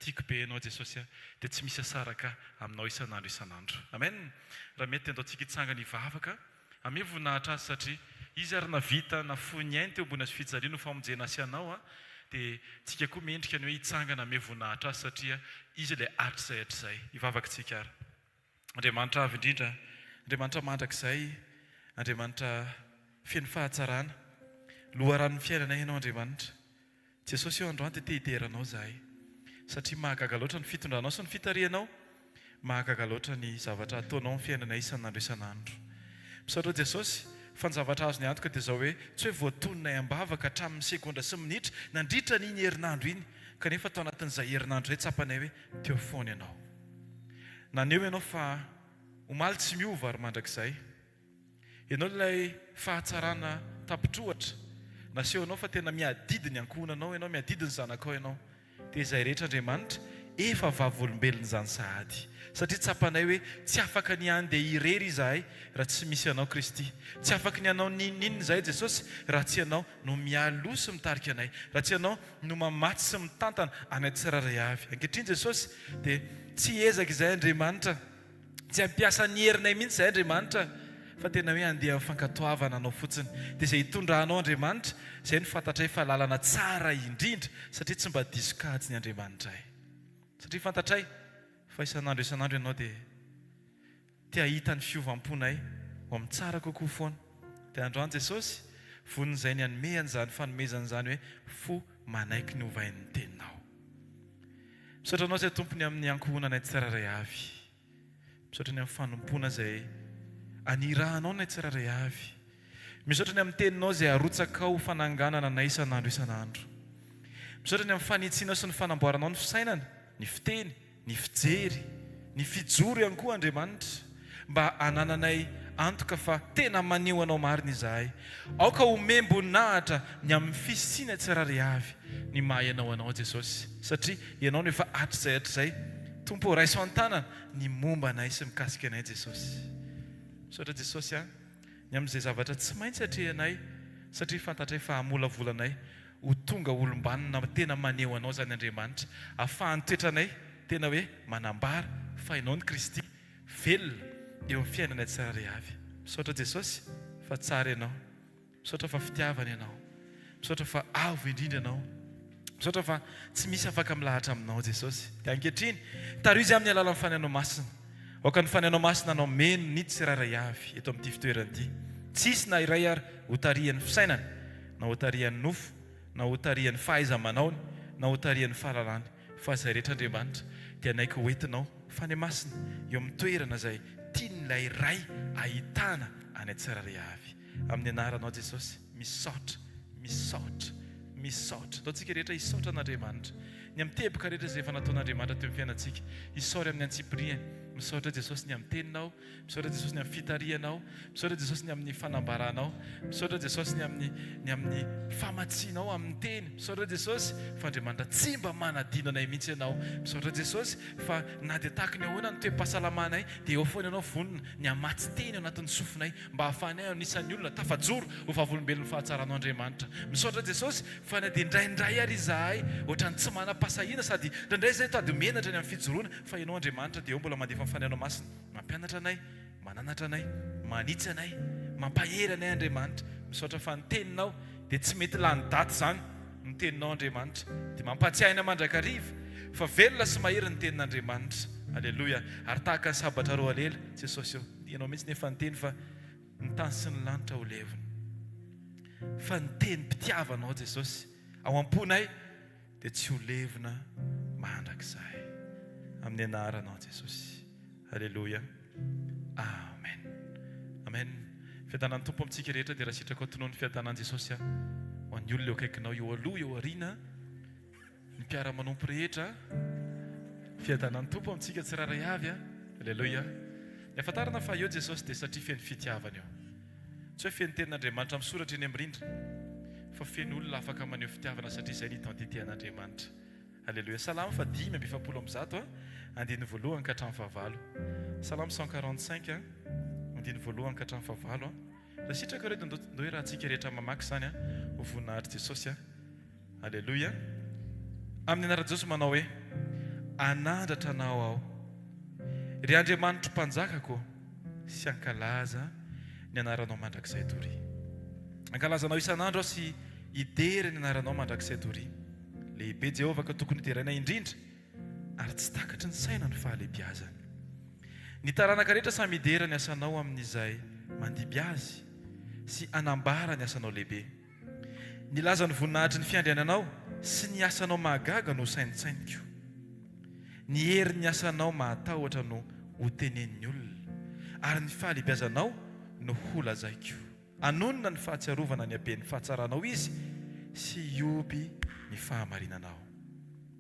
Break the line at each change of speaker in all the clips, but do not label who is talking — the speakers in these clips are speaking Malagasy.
Tiako be Ianao Jesosy a, dia tsy misy asaraka aminao isan'andro isan'andro. Amen! Raha mety dia andao tsika hitsangana hivavaka. Ame voninahitra Azy satria Izy ary navita nafoy ny ainy teo ambony hazofijaliana ho famonjena ahy sy anao a, dia tsika koa mendrika ny hoe hitsangana ame voninahitra Azy satria Izy ilay hatrizay hatrizay. Hivavaka tsika ary. Andriamanitra avo indrindra, Andriamanitra mandrakizay, Andriamanitra feno fahatsarana, loharanon'ny fiainanay Ianao Andriamanitra. Jesosy ô androany dia te hidera Anao izahay satria mahagaga loatra ny fitondranao sy ny fitarihanao, mahagaga loatra ny zavatra ataonao amin'ny fiainanay isan'andro isan'andro. Misaotra Jesosy fa ny zavatra azony antoka dia izao hoe tsy hoe voatononay am-bavaka hatramin'ny segondra sy minitra nandritra an'iny herinandro iny kanefa tao anatin'izay herinandro izay tsapanay hoe teo foana Ianao. Naneho Ianao fa omaly tsy miova ary mandrakizay. Ianao ilay fahatsarana tapitr'ohatra. Nasehonao fa tena miadidy ny ankohonanao ianao, miadidy ny zanakao ianao. Dia izay rehetra Andriamanitra efa vavolombelon'izany sahady. Satria tsapanay hoe tsy afaka ny handeha irery izahay raha tsy misy Anao Kristy. Tsy afaky ny hanao n'inon'inona izahay Jesosy raha tsy Ianao no mialoha sy mitarika anay, raha tsy Ianao no mamatsy sy mitantana anay tsirairay avy. Ankehitriny Jesosy dia tsy hiezaka izahay Andriamanitra. Tsy hampiasa ny herinay mihitsy izahay Andriamanitra fa tena hoe handeha amin'ny fankatoavana Anao fotsiny. Dia izay hitondranao Andriamanitra, izay no fantatray fa lalana tsara indrindra satria tsy mba diso kajy ny Andriamanitray. Satria fantatray fa isan'andro isan'andro Ianao dia te hahita ny fiovam-ponay ho amin'ny tsara kokoa foana. Dia androany Jesosy, vonona izay ny hanome an'izany fanomezana izany hoe fo manaiky ny hovain'ny Teninao. Misaotra Anao izay Tompo ny amin'ny ankohonanay tsirairay avy. Misaotra ny amin'ny fanompoana izay anirahanao anay tsirairay avy. Misaotra ny amin'ny Teninao izay arotsakao ho fananganana anay isan'andro isan'andro. Misaotra ny amin'ny fanitsianao sy ny fanamboaranao ny fisainana, ny fiteny, ny fijery, ny fijoro ihany koa Andriamanitra, mba hanananay antoka fa tena maneho Anao marina izahay. Aoka homem-boninahitra ny amin'ny fisiana tsirairay avy ny maha Ianao Anao Jesosy, satria Ianao no efa hatrizay hatrizay. Tompo ô, raiso an-tanana ny momba anay sy mikasika anay Jesosy. Misaotra Jesosy a, ny amin'izay zavatra tsy maintsy atrehanay, satria fantatray fa hamolavola anay Ho tonga olom-banona tena maneho Anao izany Andriamanitra, ahafahan'ny toetranay tena hoe manambara fa Ianao ny Kristy velona eo amin'ny fiainanay tsirairay avy. Misaotra Jesosy fa tsara Ianao. Misaotra fa fitiavana Ianao. Misaotra fa avo indrindra Ianao. Misaotra fa tsy misy afaka milahatra aminao Jesosy. Dia ankehitriny, tariho izy amin'ny alalan'ny Fanahinao Masina. Aoka ny Fanahinao Masina hanao meno ny tsirairay avy eto amin'ity fitoerana ity. Tsy hisy na iray ary hotarihan'ny fisainana. na hotarihan'ny nofo, na hotarihan'ny fahaiza-manaony, na hotarihan'ny fahalalany, fa izay rehetra Andriamanitra dia hanaiky ho entinao Fanahy Masina eo amin'ny toerana izay tian'ilay Ray ahitana anay tsirairay avy. Amin'ny anaranao Jesosy, misaotra, misaotra, misaotra. Ataontsika rehetra hisaotra an'Andriamanitra. Ny amin'ny teboka rehetra izay efa nataon'Andriamanitra teo amin'ny fiainantsika. Isaory amin'ny antsipiriany. Misaotra Jesosy ny amin'ny teninao. Misaotra Jesosy ny amin'ny fitarihanao. Misaotra Jesosy ny amin'ny fanambaranao. Misaotra Jesosy ny amin'ny ny amin'ny famatsianao amin'ny teny. Misaotra Jesosy fa Andriamanitra tsy mba manadino anay mihitsy Ianao. Misaotra Jesosy fa na dia tahaka ny ahoana ny toe-pahasalamanay dia eo foana Ianao vonona ny hamatsy teny ao anatin'ny sofinay mba hahafahanay anisan'ny olona tafajoro ho vavolombelon'ny fahatsaranao Andriamanitra. Misaotra Jesosy fa na dia indraindray ary izahay ohatran'ny tsy manam-pahasahiana sady indraindray izahay tady menatra ny amin'ny fijoroana fa Ianao Andriamanitra dia eo mbola mandefa ny Fanahinao Masina Mampianatra anay, mananatra anay, manitsy anay, mampahery anay Andriamanitra. Misaotra fa ny teninao dia tsy mety lany daty izany ny teninao Andriamanitra. Dia mampahatsiahy anay mandrakariva fa velona sy mahery ny tenin'Andriamanitra. Aleloia. Ary tahaka ny sabatra roalela, Jesosy ô, Ianao mihitsy nefa niteny fa ny tany sy ny lanitra ho levona. Fa ny tenim-pitiavanao Jesosy ao am-ponay dia tsy ho levona mandrakizay. Amin'ny anaranao Jesosy. Aleloia. Amen. Amen. Fiadanan'ny Tompo amintsika rehetra dia raha sitrakao tonony fiadanan'i Jesosy aho ho an'ny olona eo akaikinao eo aloha eo aoriana ny mpiara-manompo rehetra. Fiadanan'ny Tompo amintsika tsirairay avy. Aleloia. Ny ahafantarana fa eo Jesosy dia satria feno fitiavana eo. Tsy hoe feno tenin'Andriamanitra misoratra eny amin'ny rindrina, fa feno olona afaka maneho fitiavana satria izay ny identité an'Andriamanitra. Aleloia. Salamo faha 145, andininy voalohany ka hatramin'ny fahavalo. Salamo 145, andininy voalohany ka hatramin'ny fahavalo. Raha sitrakareo dia ndao iarahantsika rehetra mamaky izany ho voninahitr'i Jesosy. Aleloia. Amin'ny anaran'i Jesosy manao hoe. Hanandratra Anao aho, ry Andriamanitro Mpanjakako, sy hankalaza ny anaranao mandrakizay doria. Hankalaza Anao isan'andro aho sy hidera ny anaranao mandrakizay doria. Lehibe Jehovah ka tokony hoderaina indrindra, ary tsy takatry ny saina ny fahalehibiazany. Ny taranaka rehetra samy hidera ny asanao amin'izay mandimby azy sy hanambara ny asanao lehibe. Nilaza ny voninahitry ny fiandriananao sy ny asanao mahagaga no hosaintsainiko. Ny herin'ny asanao mahatahotra no hotenenin'ny olona, ary ny fahalehibiazanao no holazaiko. Hanonona ny fahatsiarovana ny haben'ny fahatsaranao izy sy hihoby ny fahamarinanao.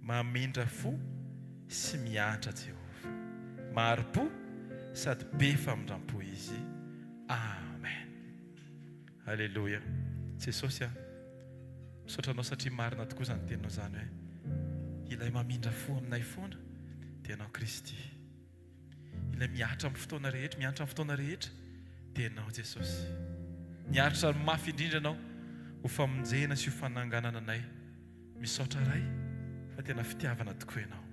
Mamindra fo sy miantra Jehovah. Mahari-po sady be famindram-po izy. Amen. Aleloia. Jesosy a! Misaotra Anao satria marina tokoa izany teninao izany hoe ilay mamindra fo aminay foana dia Ianao Kristy. Ilay mihatra amin'ny fotoana rehetra, miantra amin'ny fotoana rehetra dia Ianao Jesosy. Niaritra mafy indrindra Ianao ho famonjena sy ho fananganana anay. Misaotra Ray fa tena fitiavana tokoa Ianao.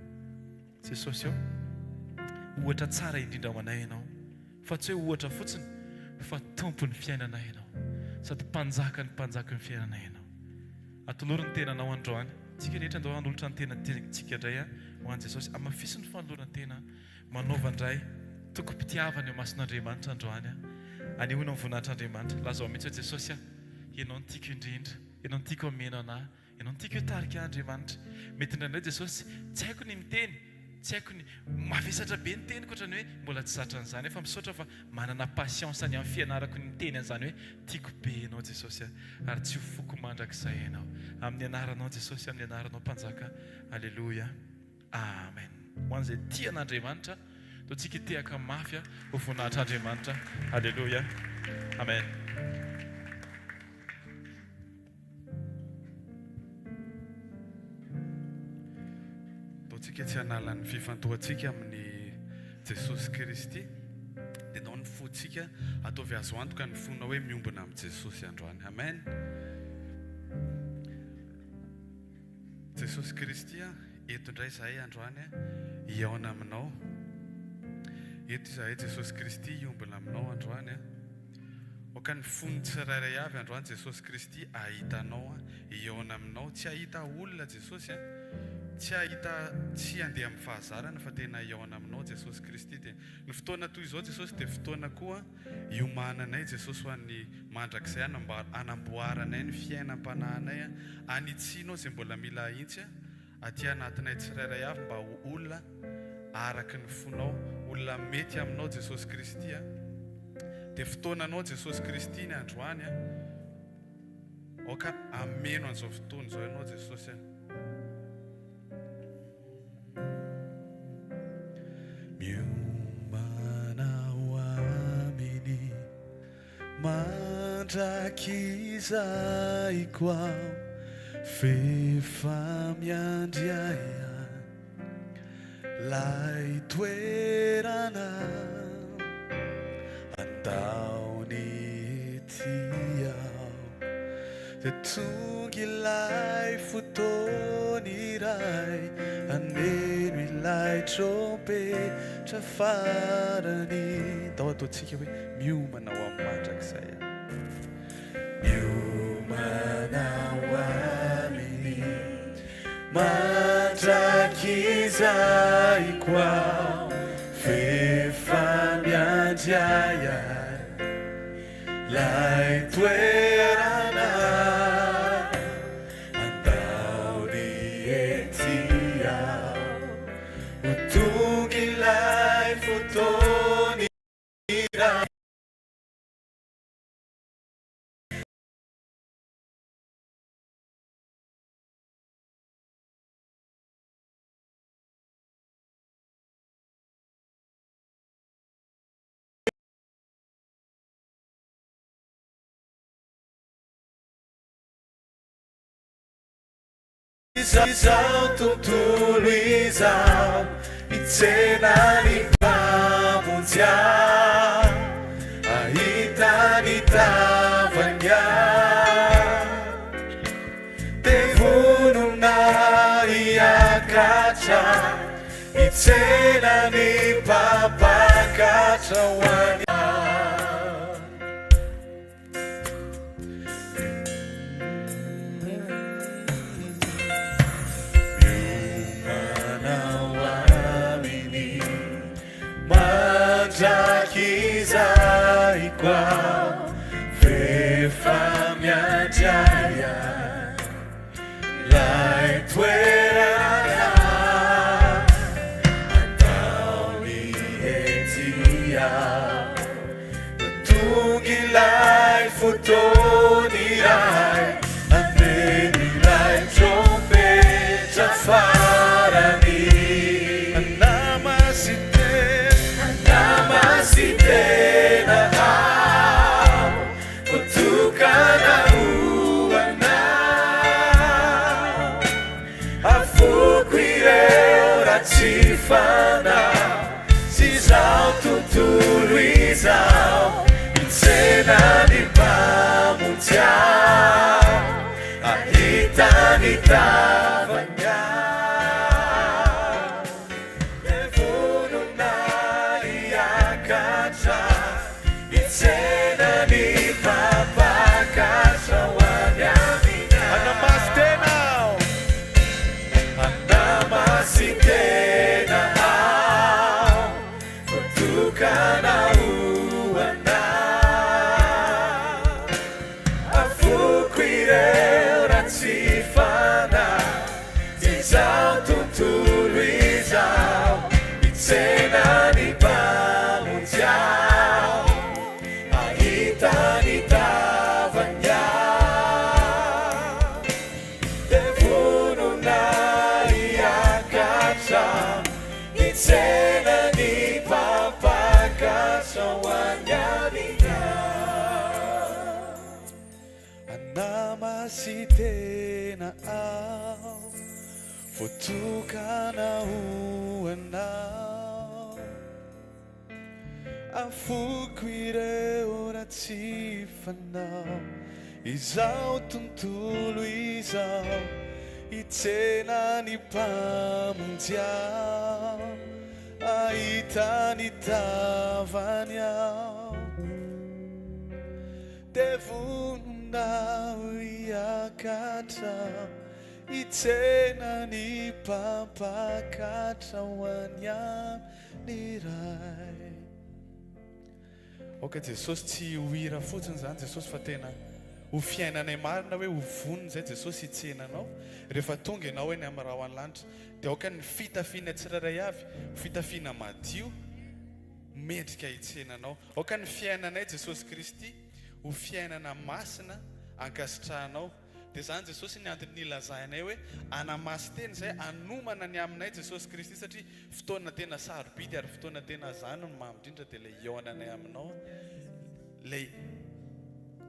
Jesosy ô, ohatra tsara indrindra ho anay Ianao. Fa tsy hoe ohatra fotsiny fa Tompon'ny fiainanay Ianao. Sady Mpanjakan'ny mpanjakan'ny fiainanay Ianao. Atolory ny tenanao androany. Tsika rehetra andao hanolotra ny tenantsika indray ho an'i Jesosy. Amafiso ny fanoloran-tena. Manaova indray tokim-pitiavana eo imason'Andriamanitra androany. Anehoana ny voninahitr'Andriamanitra. Lazao mihitsy hoe Jesosy a, Ianao no tiako indrindra. Ianao no tiako hameno an'ahy. Ianao no tiako hitarika ahy Andriamanitra. Mety indraindray Jesosy, tsy haiko ny miteny, tsy haiko ny, mavesatra be ny teniko ohatran'ny hoe mbola tsy zatra an'izany aho fa misaotra fa manana patience ny amin'ny fianarako ny miteny an'izany hoe tiako be Ianao Jesosy a, ary tsy ho foko mandrakizay Ianao. Amin'ny anaranao Jesosy, amin'ny anaranao Mpanjaka. Aleloia. Amen. Ho an'izay tia an'Andriamanitra, ataontsika hitehaka mafy ho voninahitr'Andriamanitra. Aleloia. Amen.
Ataontsika tsy hanala ny fifantohantsika amin'i Jesosy Kristy, dia ndao ny fontsika, ataovy azo antoka ny fonao hoe miombona amin'i Jesosy androany. Amen. Jesosy Kristy a, eto indray izahay androany hihaona aminao. Eto izahay Jesosy Kristy hiombona aminao androany a. Aoka ny fon'ny tsirairay avy androany Jesosy Kristy hahita anao hihaona aminao. Tsy hahita olona Jesosy a. Tsy hahita, tsy handeha amin'ny fahazarana fa tena hihaona aminao Jesosy Kristy. Dia ny fotoana toy izao Jesosy dia fotoana koa hiomananay Jesosy ho an'ny mandrakizay hanamboaranay ny fiainam-panahinay, hanitsianao izay mbola mila ahintsy aty anatinay tsirairay avy mba ho olona araka ny fonao, olona mety aminao Jesosy Kristy a. Dia fotoananao Jesosy Kristy ny androany a. Aoka hameno an'izao fotoana izao ianao Jesosy a. Miomana ho aminy mandrakizay-ko aho f'efa miandry ahy any lay toerana andao ny ety aho Dia tonga ilay fotoana iray haneno ilay trompetra farany. Ndao ataontsika hoe miomana ho amin'ny mandrakizay aho. Miomana ho amin'ny mandrakizay ko aho f'efa miandry ahy any. Lay toerana andao ny ety aho ho tonga ilay fotoana iray. Izao tontolo izao hitsena ny Mpamonjy ahy, hahita ny tavany ahy. Dia vonona hiakatra. Hitsena ny mpampakatra ho any Miomana ho aminy mandrakizay koa f'efa miandry ahy Lay toerana andao ny ety aho Ho tonga ilay fotoan'iray Handre ilay trompetra farany Hanamasitena aho Voatokana ho anao. Afoko ireo ratsy fanahy sy izao tontolo izao. Hitsena ny Mpamonjy ahy, hahita ny tavany ahy. Dia vonona hiakatra hitsena ny mpampakatra ho any aminy. Hanamasy-tena aho, hanamasy-tena aho, voatokana ho anao. Afoko ireo ratsy fanahy izao tontolo izao hitsena ny Mpamonjy aho hahita ny tavany aho dia vonona hiakatra hitsena ny Mpampakatra ho any aminy Hanamasitena aho, voatokana ho anao. Afoko ireo ratsy fanao, izao tontolo izao, hitsena ny Mpamonjy aho, hahita ny tavany aho. Dia vonona aho hiakatra hitsena ny mpampakatra ho any amin'ny Ray. Aoka Jesosy tsy ho hira fotsiny izany Jesosy fa tena ho fiainanay marina hoe ho vonona izay Jesosy hitsena anao rehefa tonga ianao eny amin'ny rahona lanitra dia aoka ny fitafiana tsirairay avy ho fitafiana madio mendrika hitsena anao. Aoka ny fiainanay Jesosy Kristy ho fiainana masina ankasitrahanao. Dia izany Jesosy ny antony nilazainay hoe hanamasy-tena izay hanomana ny aminay Jesosy Kristy satria fotoana tena sarobidy ary fotoana tena izany no mamy indrindra dia ilay hihaonanay aminao ilay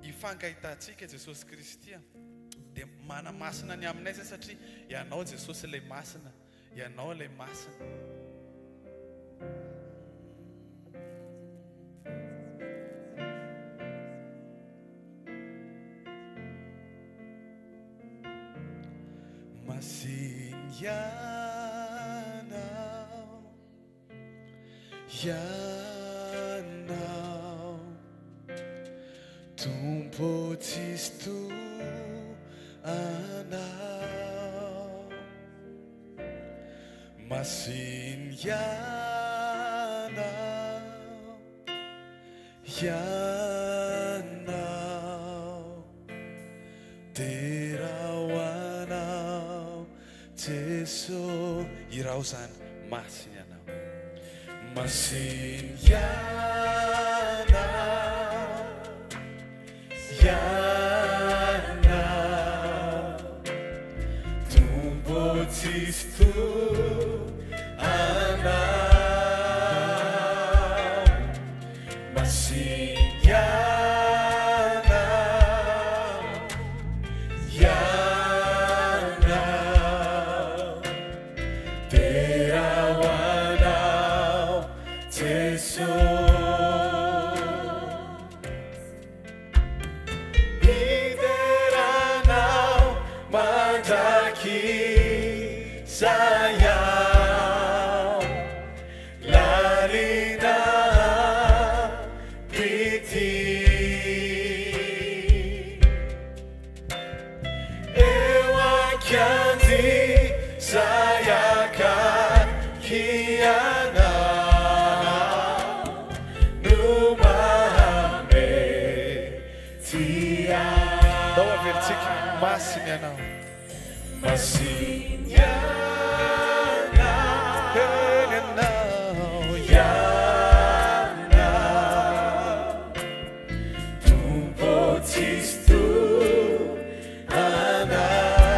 hifankahitantsika Jesosy Kristy a. Dia manamasina ny aminay izay satria Ianao Jesosy ilay masina. Ianao ilay Masina. Masina Ianao, Ianao, Tompo tsisy toa Anao. Masina Ianao, Ianao, Dera ho Anao Jeso. Hirao izany, Masina Ianao. Masina Ianao. Ianao Tompo tsisy toa Anao Masina Ianao Ianao Dera ho Anao Jeso. Hidera Anao mandrakizay aho. Ianao no mahamety ahy.
Ndao averintsika, Masina Ianao.
Masina Ianao.
Eny Ianao.
Ianao. Tompo tsisy toa Anao.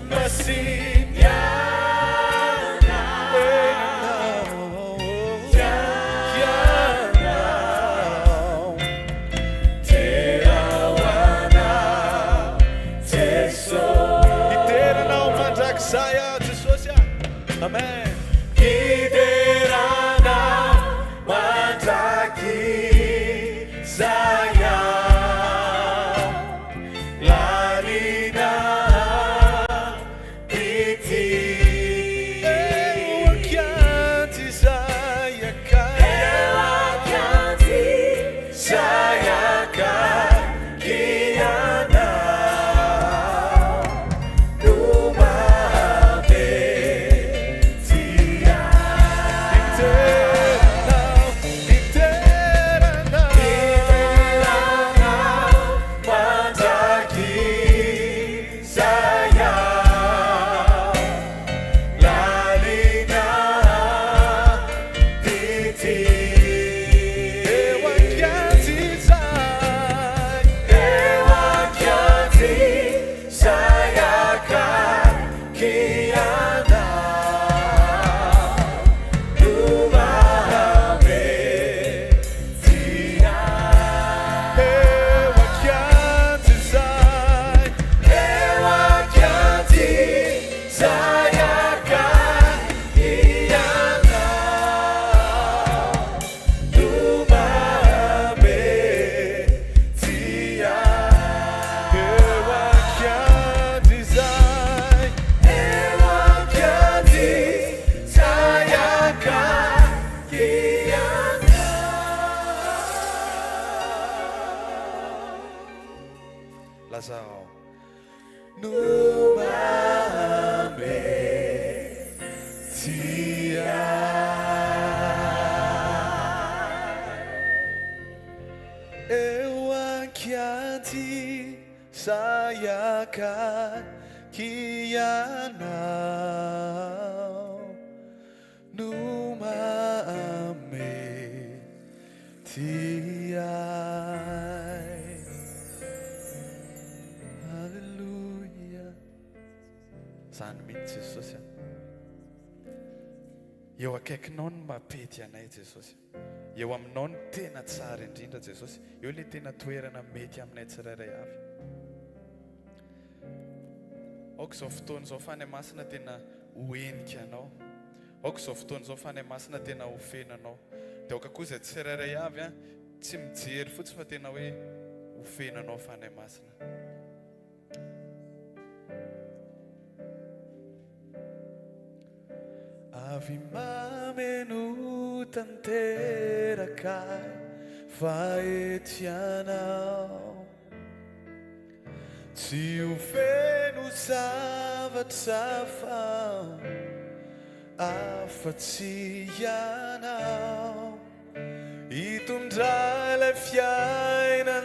Masina Ianao. Ianao. Dera ho Anao, Jeso.
Hidera Anao mandrakizay aho, Jesosy ah. Amen.
Hidera Anao mandrakizay aho. Lalina ity.
Eo ankianjy izay akaiky.
Eo ankianjy izay akaiky Anao no mahamety ahy.
Hidera Anao, hidera Anao.
Hidera Anao mandrakizay aho. Lalina ity.
Eo ankianjy izay.
Eo ankianjy izay akaiky Anao no mahamety ahy.
Eo ankianjy izay.
Eo ankianjy izay akaiky Anao no mahamety ahy.
Eo ankianjy izay.
Eo ankianjy izay akaiky Anao.
Lazao.
No mahamety ahy.
Eo ankianjy izay akaiky Anao no mahamety ahy. Alléluia.
Zany mihitsy Jesosy a. Eo akaikinao no mampety anay Jesosy. Eo aminao no tena tsara indrindra Jesosy. Eo ilay tena toerana mety aminay tsirairay avy. Aoka izao fotoana izao Fanahy Masina tena ho henika anao. Aoka izao fotoana izao Fanahy Masina tena ho feno anao. Dia aoka koa izay tsirairay avy an, tsy mijery fotsiny fa tena hoe ho feno anao Fanahy Masina.
Avy mameno tanteraka ahy fa eto ianao. Tsy ho feno zavatra hafa afa-tsy ianao. Hitondra ilay fiainanao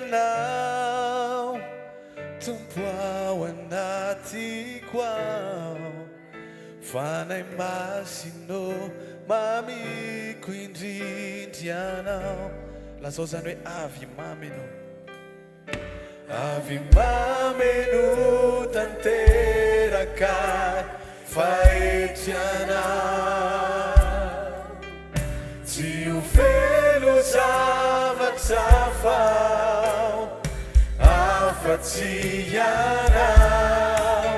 Tompo ao anatiko ao. Fanahy Masina ô, mamiko indrindra ianao.
Lazao izany hoe avy mameno. Avy mameno tanteraka ahy fa eto ianao. Tsy ho feno zavatra hafa aho afa-tsy ianao.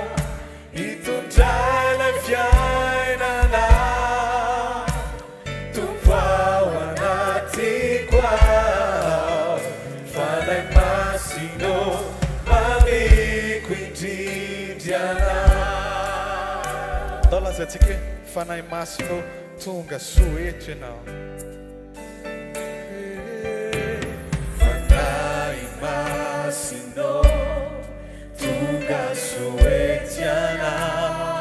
Hitondra ilay fiainana Tompo ao anatiko ao. Fanahy Masina ô, mamiko indrindra ianao.
Ndao lazaintsika hoe Fanahy Masina ô, tonga soa eto ianao.
Fanahy Masina ô, tonga soa eto ianao.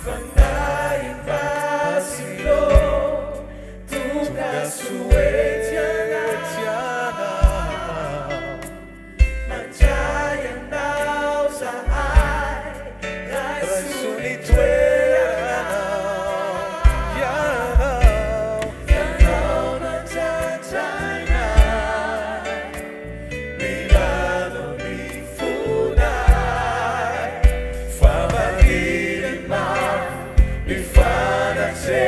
Fanahy Masina ô, tonga soa ety anao. Mandray anao zahay, raiso ny toeranao. Ianao, Ianao nandrandrainay, milanao ny fonay. Fa maniry mafy ny fanatrehanao.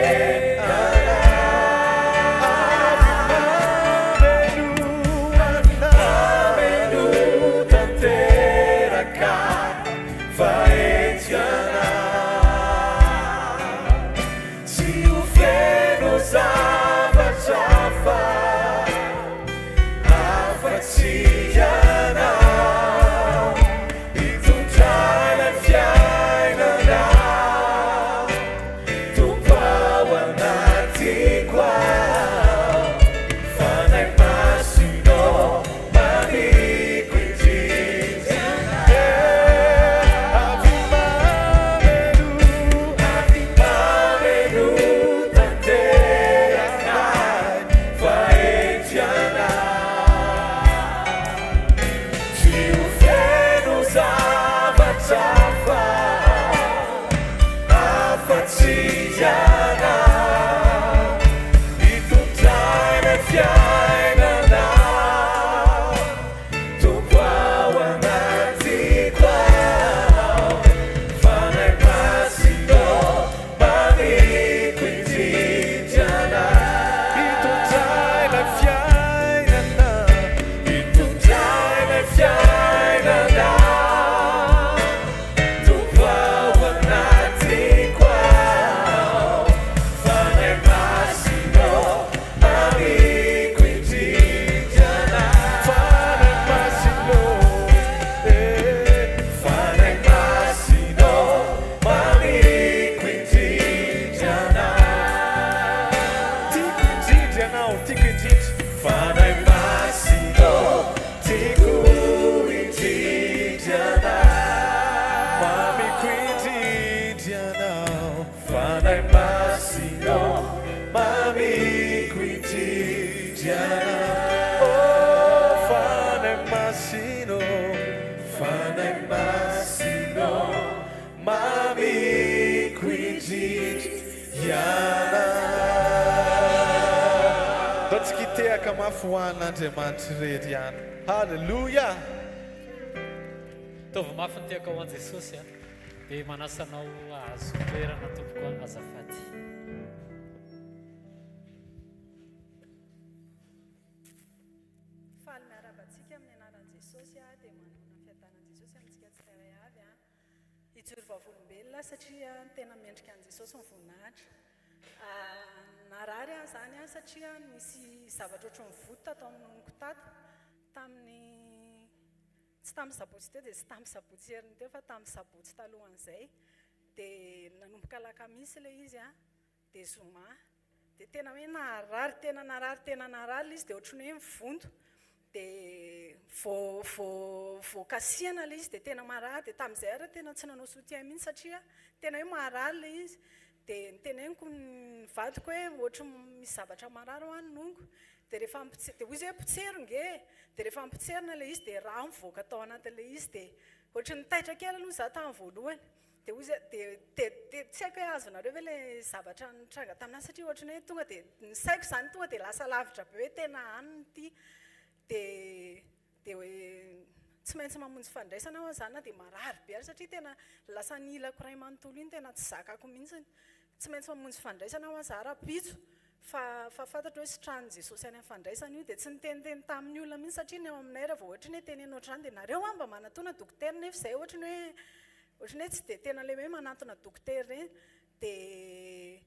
Mameno, mameno tanteraka fa ety anao. Tsy ho feno zavatra hafa afa-tsy ianao. Hitondrana fiainana, Tompo ao anatiko ao. Fanahy Masina ô, mamiko indrindra. Avy mameno, avy mameno tanteraka fa ety anao. Tsy ho feno zavatra hafa afa-tsy ianao. Hitondrana fiainana, Tompo ao anatiko ao. Fanahy Masina ô, mamiko indrindra anao. Hitondrana fiainana, hitondrana fiainana, Tompo ao anatiko ao. Fanahy Masina ô, mamiko indrindra anao. Fanahy Masina ô, eh, Fanahy Masina ô, mamiko indrindra anao. Tiako indrindra ianao, tiako indrindra. Fanahy Masina ô, tiako indrindra anao. Mamiko indrindra ianao. Fanahy Masina ô, mamiko indrindra anao. Oh, Fanahy Masina ô, Fanahy Masina ô, mamiko indrindra ianao. Ndao tsika hitehaka mafy ho an'Andriamanitra irery ihany. Haleloia!
Ataovy mafy ny tehaka ho an'i Jesosy a. Dia manasa anao hahazo toerana tompoko a, azafady.
Faly miarahaba antsika amin'ny anaran'i Jesosy aho dia manonona ny fiadanan'i Jesosy amintsika tsirairay avy a. Hijoro vavolombelona aho satria tena mendrika an'i Jesosy ny voninahitra. Narary aho izany aho satria nisy zavatra ohatran'ny voa tato amin'ny nonoko tato tamin'ny Tsy tamin'ny sabotsy teo dia tsy tamin'ny sabotsy heriny teo fa tamin'ny sabotsy talohan'izay. Dia nanomboka alakamisy ilay izy an, dia zoma. Dia tena hoe naharary, tena narary, tena narary ilay izy dia ohatran'ny hoe mivonto. Dia vao vao vao kasihana ilay izy dia tena marary. Dia tamin'izay ary tena tsy nanao soutien mihitsy satria tena hoe marary ilay izy. Dia noteneniko ny vadiko hoe ohatry ny misy zavatra marary hoa ny nonoko. Dia rehefa mipotse- dia hoy izy hoe potsero nge e! Dia rehefa nipotserina ilay izy dia rà mivoaka tao anatin'ilay izy dia ohatry ny taitra kely aloha izaho tamin'ny voalohany. Dia hoy izy hoe dia dia dia tsy haiko hoe azonareo ve ilay zavatra nitranga tamin'ahy satria ohatry ny hoe tonga dia ny saiko izany tonga dia lasa lavitra be hoe tena anona ity. Dia Dia hoe tsy maintsy mamonjy fandraisana aho izany na dia marary be ary satria tena lasa ny ilako iray manontolo iny tena tsy zakako mihitsy. Tsy maintsy mamonjy fandraisana aho za rahampitso fa fa fantatro hoe sitranin'i Jesosy any amin'ny fandraisana io. Dia tsy niteniteny tamin'ny olona mihitsy satria ny ao aminay raha vao ohatry ny hoe teneno ohatr'izany dia nareo hoa mba manatona dokotera nefa izay ohatry ny hoe ohatry ny hoe tsy dia tena ilay hoe manantona dokotera ireny. Dia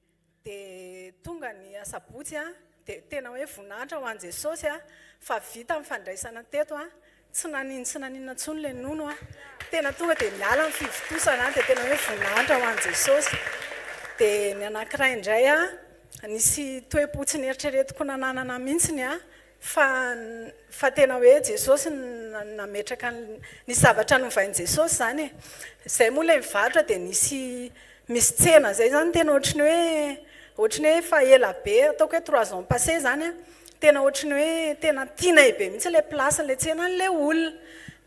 Dia tonga ny asabotsy a, dia tena hoe voninahitra ho an'i Jesosy a, fa vita ny fandraisana teto a, tsy nanino tsy naninona intsony ilay nono a, tena tonga dia niala ny fivontosana dia tena hoe voninahitra ho an'i Jesosy. Dia ny anankiray indray a, nisy toe-po tsy neritreretiko nananana mihitsiny a, Fa fa tena hoe Jesosy no nametraka ny nisy zavatra novain'i Jesosy izany e. Izay moa ilay mivarotra dia nisy Misy tsena izay izany tena ohatry ny hoe, ohatry ny hoe efa ela be, ataoko hoe trois ans passé izany an, tena ohatry ny hoe tena tianay be mihitsy ilay place-n'ilay tsenan'ilay olona.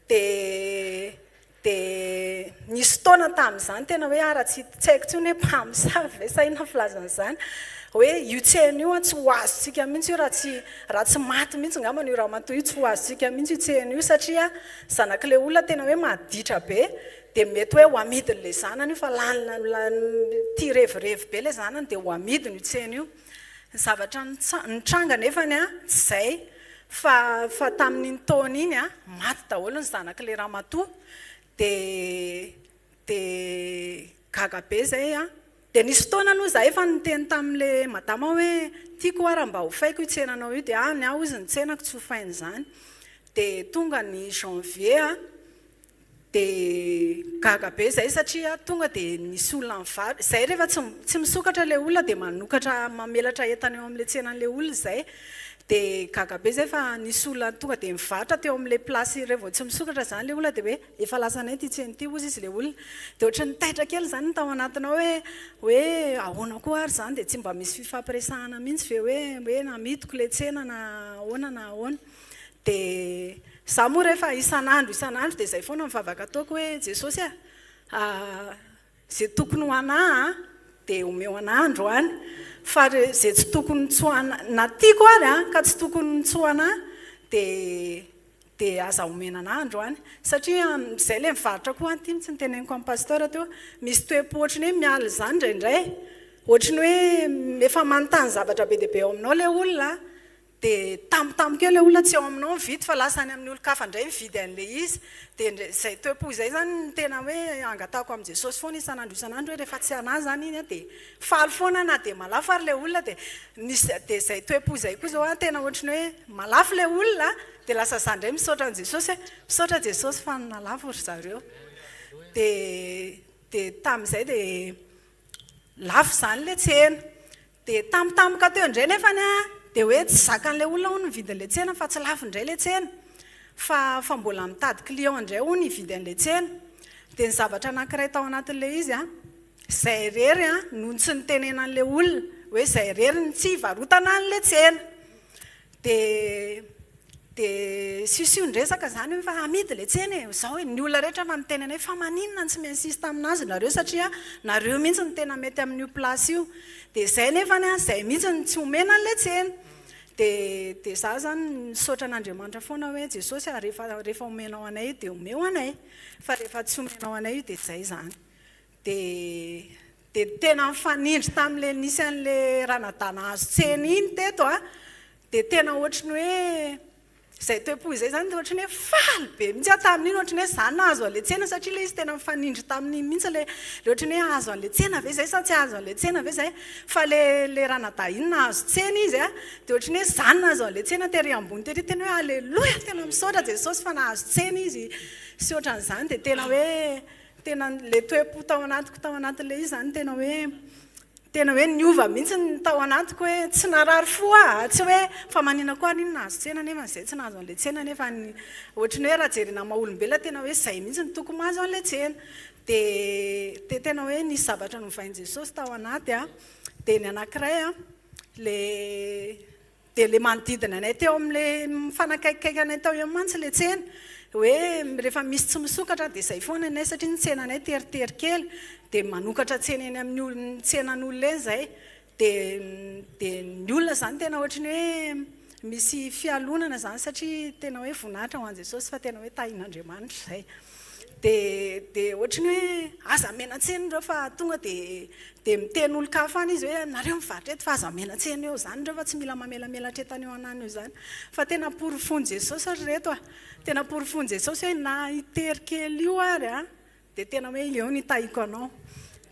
Dia, dia nisy fotoana tamin'izany tena hoe ara tsy, tsy haiko intsony hoe mpamosavy ve sa inona filazana izany, hoe io tsena io an tsy ho azontsika mihitsy io raha tsy, raha tsy maty mihitsy angambany io ramatoa io tsy ho azontsika mihitsy io tsena io satria zanak'ilay olona tena hoe maditra be. Dia mety hoe ho amidin'ilay zanany io fa lany tia revirevy be ilay zanany dia ho amidiny io tsena io. Ny zavatra nitranga nefany an, tsy izay fa fa tamin'iny taona iny an, maty daholo ny zanak'ilay ramatoa dia dia gaga be izay an. Dia nisy fotoana aloha izahay efa niteny tamin'ilay madama hoe tiako hoa raha mba hofaiko io tsenanao io dia ah ny ahy hozy ny tsenako tsy hofaina izany. Dia tonga ny janvier an, Dia gaga be izay satria tonga dia nisy olona nivarotra, izay rehefa tsy tsy misokatra ilay olona dia manokatra mamelatra entana eo amin'ilay tsenan'ilay olona izay, dia gaga be izay fa nisy olona tonga dia nivarotra teo amin'ilay place rehefa vao tsy misokatra izany ilay olona dia hoe efa lasanay ity tsena ity hozy izy ilay olona, dia ohatran'ny taitra kely izany ny tao anatinao hoe hoe ahoana koa ary izany dia tsy mba misy fifampiresahana mihitsy ve hoe hoe namidiko ilay tsena na ahoana na ahoana. Dia izaho moa rehefa isan'andro isan'andro dia izay foana ny vavaka ataoko hoe Jesosy a, izay tokony ho anà dia omeo anà androany, fa izay tsy tokony tsy ho anà, na tiako ary an, ka tsy tokony tsy ho anà dia dia aza omena anà androany. Satria izay ilay mivarotra koa an, ity mihitsy no teneniko amin'ny pasteur teo, misy toe-po ohatry ny hoe miala izany indraindray, ohatry ny hoe efa manontany zavatra be dia be ao aminao ilay olona, Dia tampotampoka eo ilay olona tsy eo aminao mividy fa lasa any amin'ny olon-kafa indray mividy an'ilay izy. Dia indray izay toe-po izay izany no tena hoe angatahako amin'i Jesosy foana isan'andro isan'andro hoe rehefa tsy anà izany iny an dia faly foana aho na dia malafo ary ilay olona dia nisy dia izay toe-po izay koa izao an tena ohatry ny hoe malafo ilay olona dia lasa izaho indray misaotra an'i Jesosy hoe misaotra Jesosy fa nalafo ry zareo. Dia dia tamin'izay dia lafo izany ilay tsena. Dia tampotampoka teo indray nefany an, dia hoe tsy zakan'ilay olona hono ny vidin'ilay tsena fa tsy lafo indray ilay tsena. Fa fa mbola mitady client indray hono hividy an'ilay tsena. Dia ny zavatra anankiray tao anatin'ilay izy an, izay irery an no tsy nitenenan'ilay olona hoe izay irery no tsy hivarotana an'ilay tsena. Dia dia siosion-dresaka izany hoe fa amidy ilay tsena e, izao e, ny olona rehetra efa niteny anay fa maninona no tsy mi-insiste aminazy nareo satria nareo mihitsy no tena mety amin'io place io. Dia izay nefany an, izay mihitsy no tsy omena an'ilay tsena. Dia dia izaho izany misaotra an'Andriamanitra foana hoe Jesosy a, rehefa rehefa omenao anay io dia omeo anay, fa rehefa tsy omenao anay io dia izay izany. Dia dia tena nifanindry tamin'ilay nisy an'ilay ranadahy nahazo tsena iny teto an, dia tena ohatry ny hoe izay toe-po izay izany dia ohatry ny hoe faly be mihitsy aho tamin'iny, ohatry ny hoe izaho nahazo an'ilay tsena satria ilay izy tena nifanindry tamin'iny mihitsy ilay ilay ohatry ny hoe hahazo an'ilay tsena ve izay sa tsy hahazo an'ilay tsena ve izay, fa ilay ilay ranadahy iny nahazo tsena izy an, dia ohatry ny hoe izaho nahazo an'ilay tsena tery ambony tery, tena hoe aleloia, tena misaotra Jesosy fa nahazo tsena izy sy ohatran'izany, dia tena hoe Tena ilay toe-po tao anatiko tao anatin'ilay izy izany tena hoe tena hoe niova mihitsy ny tao anatiko hoe tsy narary fo aho, tsy hoe fa manina koa ary iny nahazo tsena nefa izay tsy nahazo an'ilay tsena nefa ny ohatry ny hoe raha jerena maha olombelona tena hoe izay mihitsy no tokony mahazo an'ilay tsena. Dia dia tena hoe nisy zavatra novain'i Jesosy tao anaty aho. Dia ny anankiray an, ilay Dia ilay manodidina anay teo amin'ilay mifanakaikikaiky anay tao eo mantsy ilay tsena. Hoe rehefa misy tsy misokatra dia izay foana anay satria ny tsenanay teritery kely. Dia manokatra tsena eny amin'ny olona, tsenan'olona eny izay. Dia dia ny olona izany tena ohatry ny hoe misy fialonana izany satria tena hoe voninahitra ho an'i Jesosy fa tena hoe tahin'Andriamanitra izay. Dia dia ohatry ny hoe aza amena tsena ireo fa tonga dia dia miteny olon-kafa any izy hoe nareo mivarotra eto fa aza amena tsena eo izany ireo fa tsy mila mamelamelatra entana eo anany eo izany. Fa tena porofoin'i Jesosy ry reto a! Tena porofoin'i Jesosy hoe na hitery kely io ary a, dia tena hoe eo ny hitahiako anao.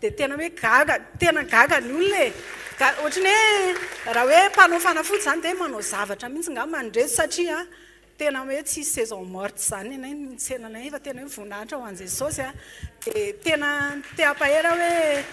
Dia tena hoe gaga, tena gaga ny olona e! Ga- ohatry ny hoe raha hoe mpanao fanafody izany dia manao zavatra mihitsy angamba ny reto satria Tena hoe tsisy saison morte izany ny anay ny tsenanay fa tena hoe voninahitra ho an'i Jesosy a. Dia tena te hampahery aho hoe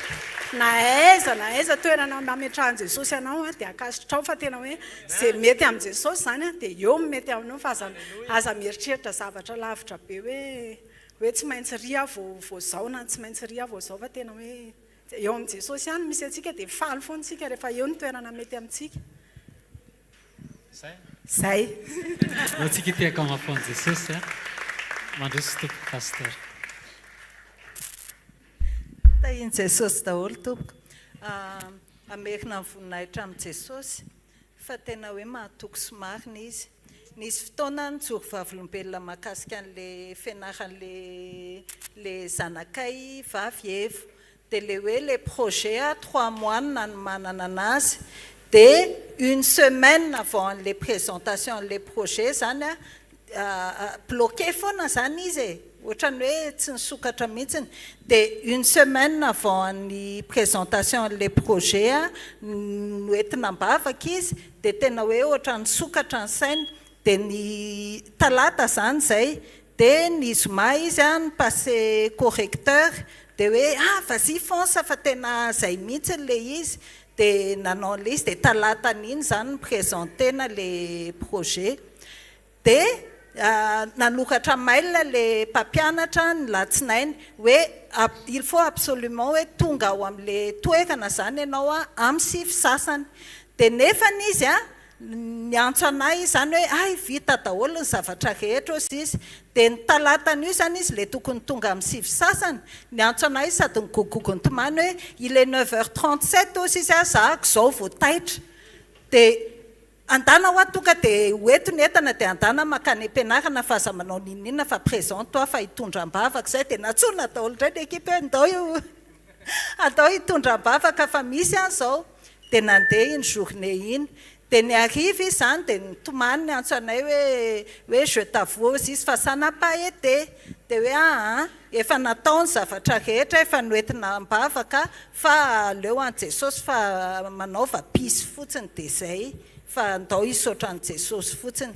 na aiza na aiza toerana nametrahan'i Jesosy anao a dia ankasitrao fa tena hoe izay mety amin'i Jesosy izany a dia eo no mety aminao fa aza aza mieritreritra zavatra lavitra be hoe hoe tsy maintsy ry aho vao vao izao na tsy maintsy ry aho vao izao fa tena hoe. Eo amin'i Jesosy ihany no misy antsika dia faly foana isika rehefa eo ny toerana mety amintsika.
Zay.
Zay.
Ndao tsika hitehaka mafy ho an'i Jesosy a. Mandroso tompoko Pasteur.
Tahin'i Jesosy daholo tompoko. Hamerina ny voninahitra amin'i Jesosy fa tena hoe mahatoky sy marina Izy. Nisy fotoana aho nijoro vavolombelona mahakasika an'le fianaran'le le zanakay vavy Evo. Dia le hoe le projet a trois mois no nanomanana anazy. Dia une semaine avant an'le présentation an'le projet zany a, bloqué foana zany izy e, ohatran'ny hoe tsy nisokatra mihitsiny. Dia une semaine avant an'ny présentation an'le projet a, noentina am-bavaka izy, dia tena hoe ohatran'ny nisokatra ny sainy. Dia ny talata zany izay, dia ny zoma izy a ni-passer correcteur, dia hoe ah vas-y fonce fa tena izay mihitsy ilay izy. Dia nanao an'ilay izy, dia talatan'iny izany ni-presenter-na ilay projet. Dia nanoratra mail ilay mpampianatra ny latsinainy hoe il faut absolument hoe tonga ao amin'ilay toerana izany ianao amin'ny sivy sasany. Dia nefany izy niantso anay izany hoe hay vita daholo ny zavatra rehetra hozy izy. Dia ny talatan'io izany izy ilay tokony tonga amin'ny sivy sasany, niantso anay sady nigogogo nitomany hoe il est neuf heures 37 hozy izy zahako izao vao taitra. Dia Andana hoa tonga dia ho eto ny entana dia andana mankany am-pianarana fa aza manao n'inon'inona fa présent toi fa hitondra am-bavaka izay dia nantsoina daholo indray ny ekipa hoe ndao io andao hitondra am-bavaka fa misy an izao dia nandeha iny journée iny dia ny hariva izy izany dia nitomany niantso anay hoe hoe je t'avoue ozy izy fa ça n'a pas été dia hoe aa efa natao ny zavatra rehetra efa noentina am-bavaka fa aleo an'i Jesosy fa manaova peace fotsiny dia zay fa ndao hisaotra an'i Jesosy fotsiny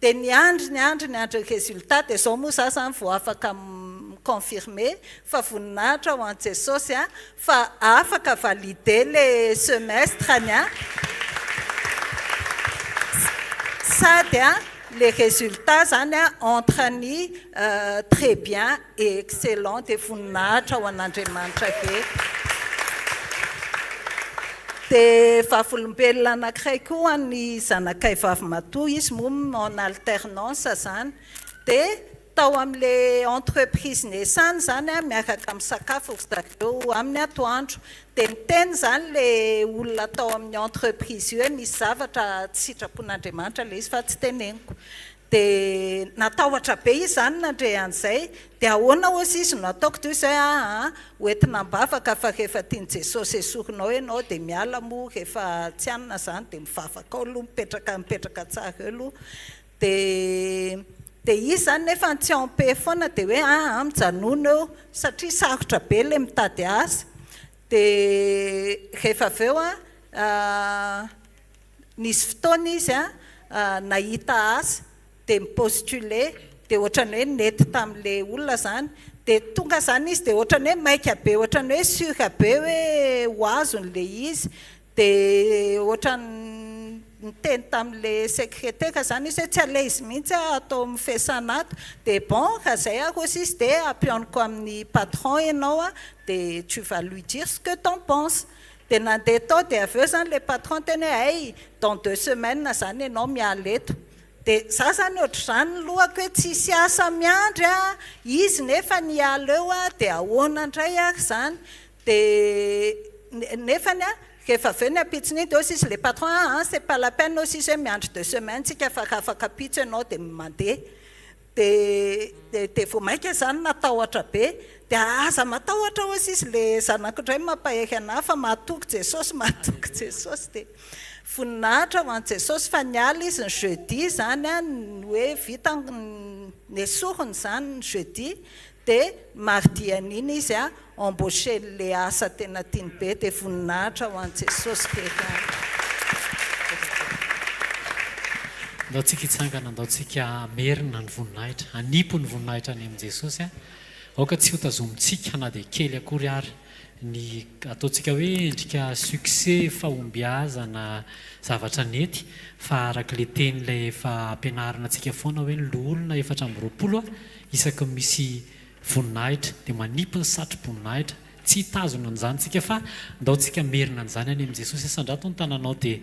dia niandry niandry niandry ny résultat dia zao moa za zany vao afaka mi-confirmer fa voninahitra ho an'i Jesosy a fa afaka valider le semestre-ny a sady a Le résultat zany a entre ny très bien et excellent dia voninahitra ho an'Andriamanitra be. Dia vavolombelona anankiray koa ny zanakay vavimatoa, izy moa en alternance zany, dia tao amin'ilay entreprise niasany zany a, miaraka misakafo ry zareo amin'ny atoandro, Dia niteny izany ilay olona tao amin'ny entreprise io hoe misy zavatra tsy sitrapon'Andriamanitra ilay izy fa tsy teneniko. Dia natahotra be izy izany nandre an'izay. Dia ahoana hozy izy no ataoko? Dia hoy izy hoe aa, ho entina am-bavaka fa rehefa tian'i Jesosy esorina ao ianao dia miala moa rehefa tsy anona izany dia mivavaka ao aloha mipetraka mipetraka tsara eo aloha. Dia dia izy izany nefa tsy en paix foana dia hoe aa mijanona eo satria sarotra be ilay mitady asa. Dia rehefa avy eo an, nisy fotoana izy an, nahita asa dia mi-postuler dia ohatran'ny hoe nety tamin'ilay olona izany. Dia tonga izany izy dia ohatran'ny hoe maika be, ohatran'ny hoe sûr be hoe ho azony ilay izy. Dia ohatran'ny niteny tamin'ilay sekretera izany izy hoe tsy à l'aise mihitsy aho ato amin'ny fiasana ato. Dia bon, raha izay ary hozy izy dia ampihaoniko amin'ny patron ianao an, dia tu vas lui dire ce que t'en penses. Dia nandeha tao dia avy eo izany ilay patron niteny hoe hay, dans deux semaines izany ianao miala eto. Dia za izany ohatr'izany ny lohako hoe tsisy asa miandry an, izy nefa ny hiala eo an, dia ahoana indray ary izany. Dia nefany an, rehefa avy eo ny ampitson'iny dia hozy izy le patron ah an c'est pas la peine hozy izy hoe miandry deux semaines tsika fa raha afaka ampitso ianao dia mandeha. Dia dia vao mainka izany natahotra be. Dia aza matahotra hozy izy le zanako indray mampahery anah fa mahatoky Jesosy, mahatoky Jesosy. Dia voninahitra ho an'i Jesosy fa niala izy ny jeudi izany an, ny hoe vita ny nesoriny izany ny jeudi Dia mardi an'iny izy a embaucher le asa tena tiany be dia voninahitra ho an'i Jesosy be ihany.
Ndao tsika hitsangana, ndao tsika hamerina ny voninahitra, hanipy ny voninahitra any amin'i Jesosy a. Aoka tsy hotazomintsika na dia kely akory ary ny ataontsika hoe endrika succès, fahombiazana, zavatra nety, fa araka ilay teny ilay efa ampianarina antsika foana hoe ny loholona 24 a, Isaky ny misy voninahitra dia manipy ny satro-boninahitra. Tsy hitazona an'izany tsika fa ndao tsika merina an'izany any amin'i Jesosy. Asandrato ny tananao dia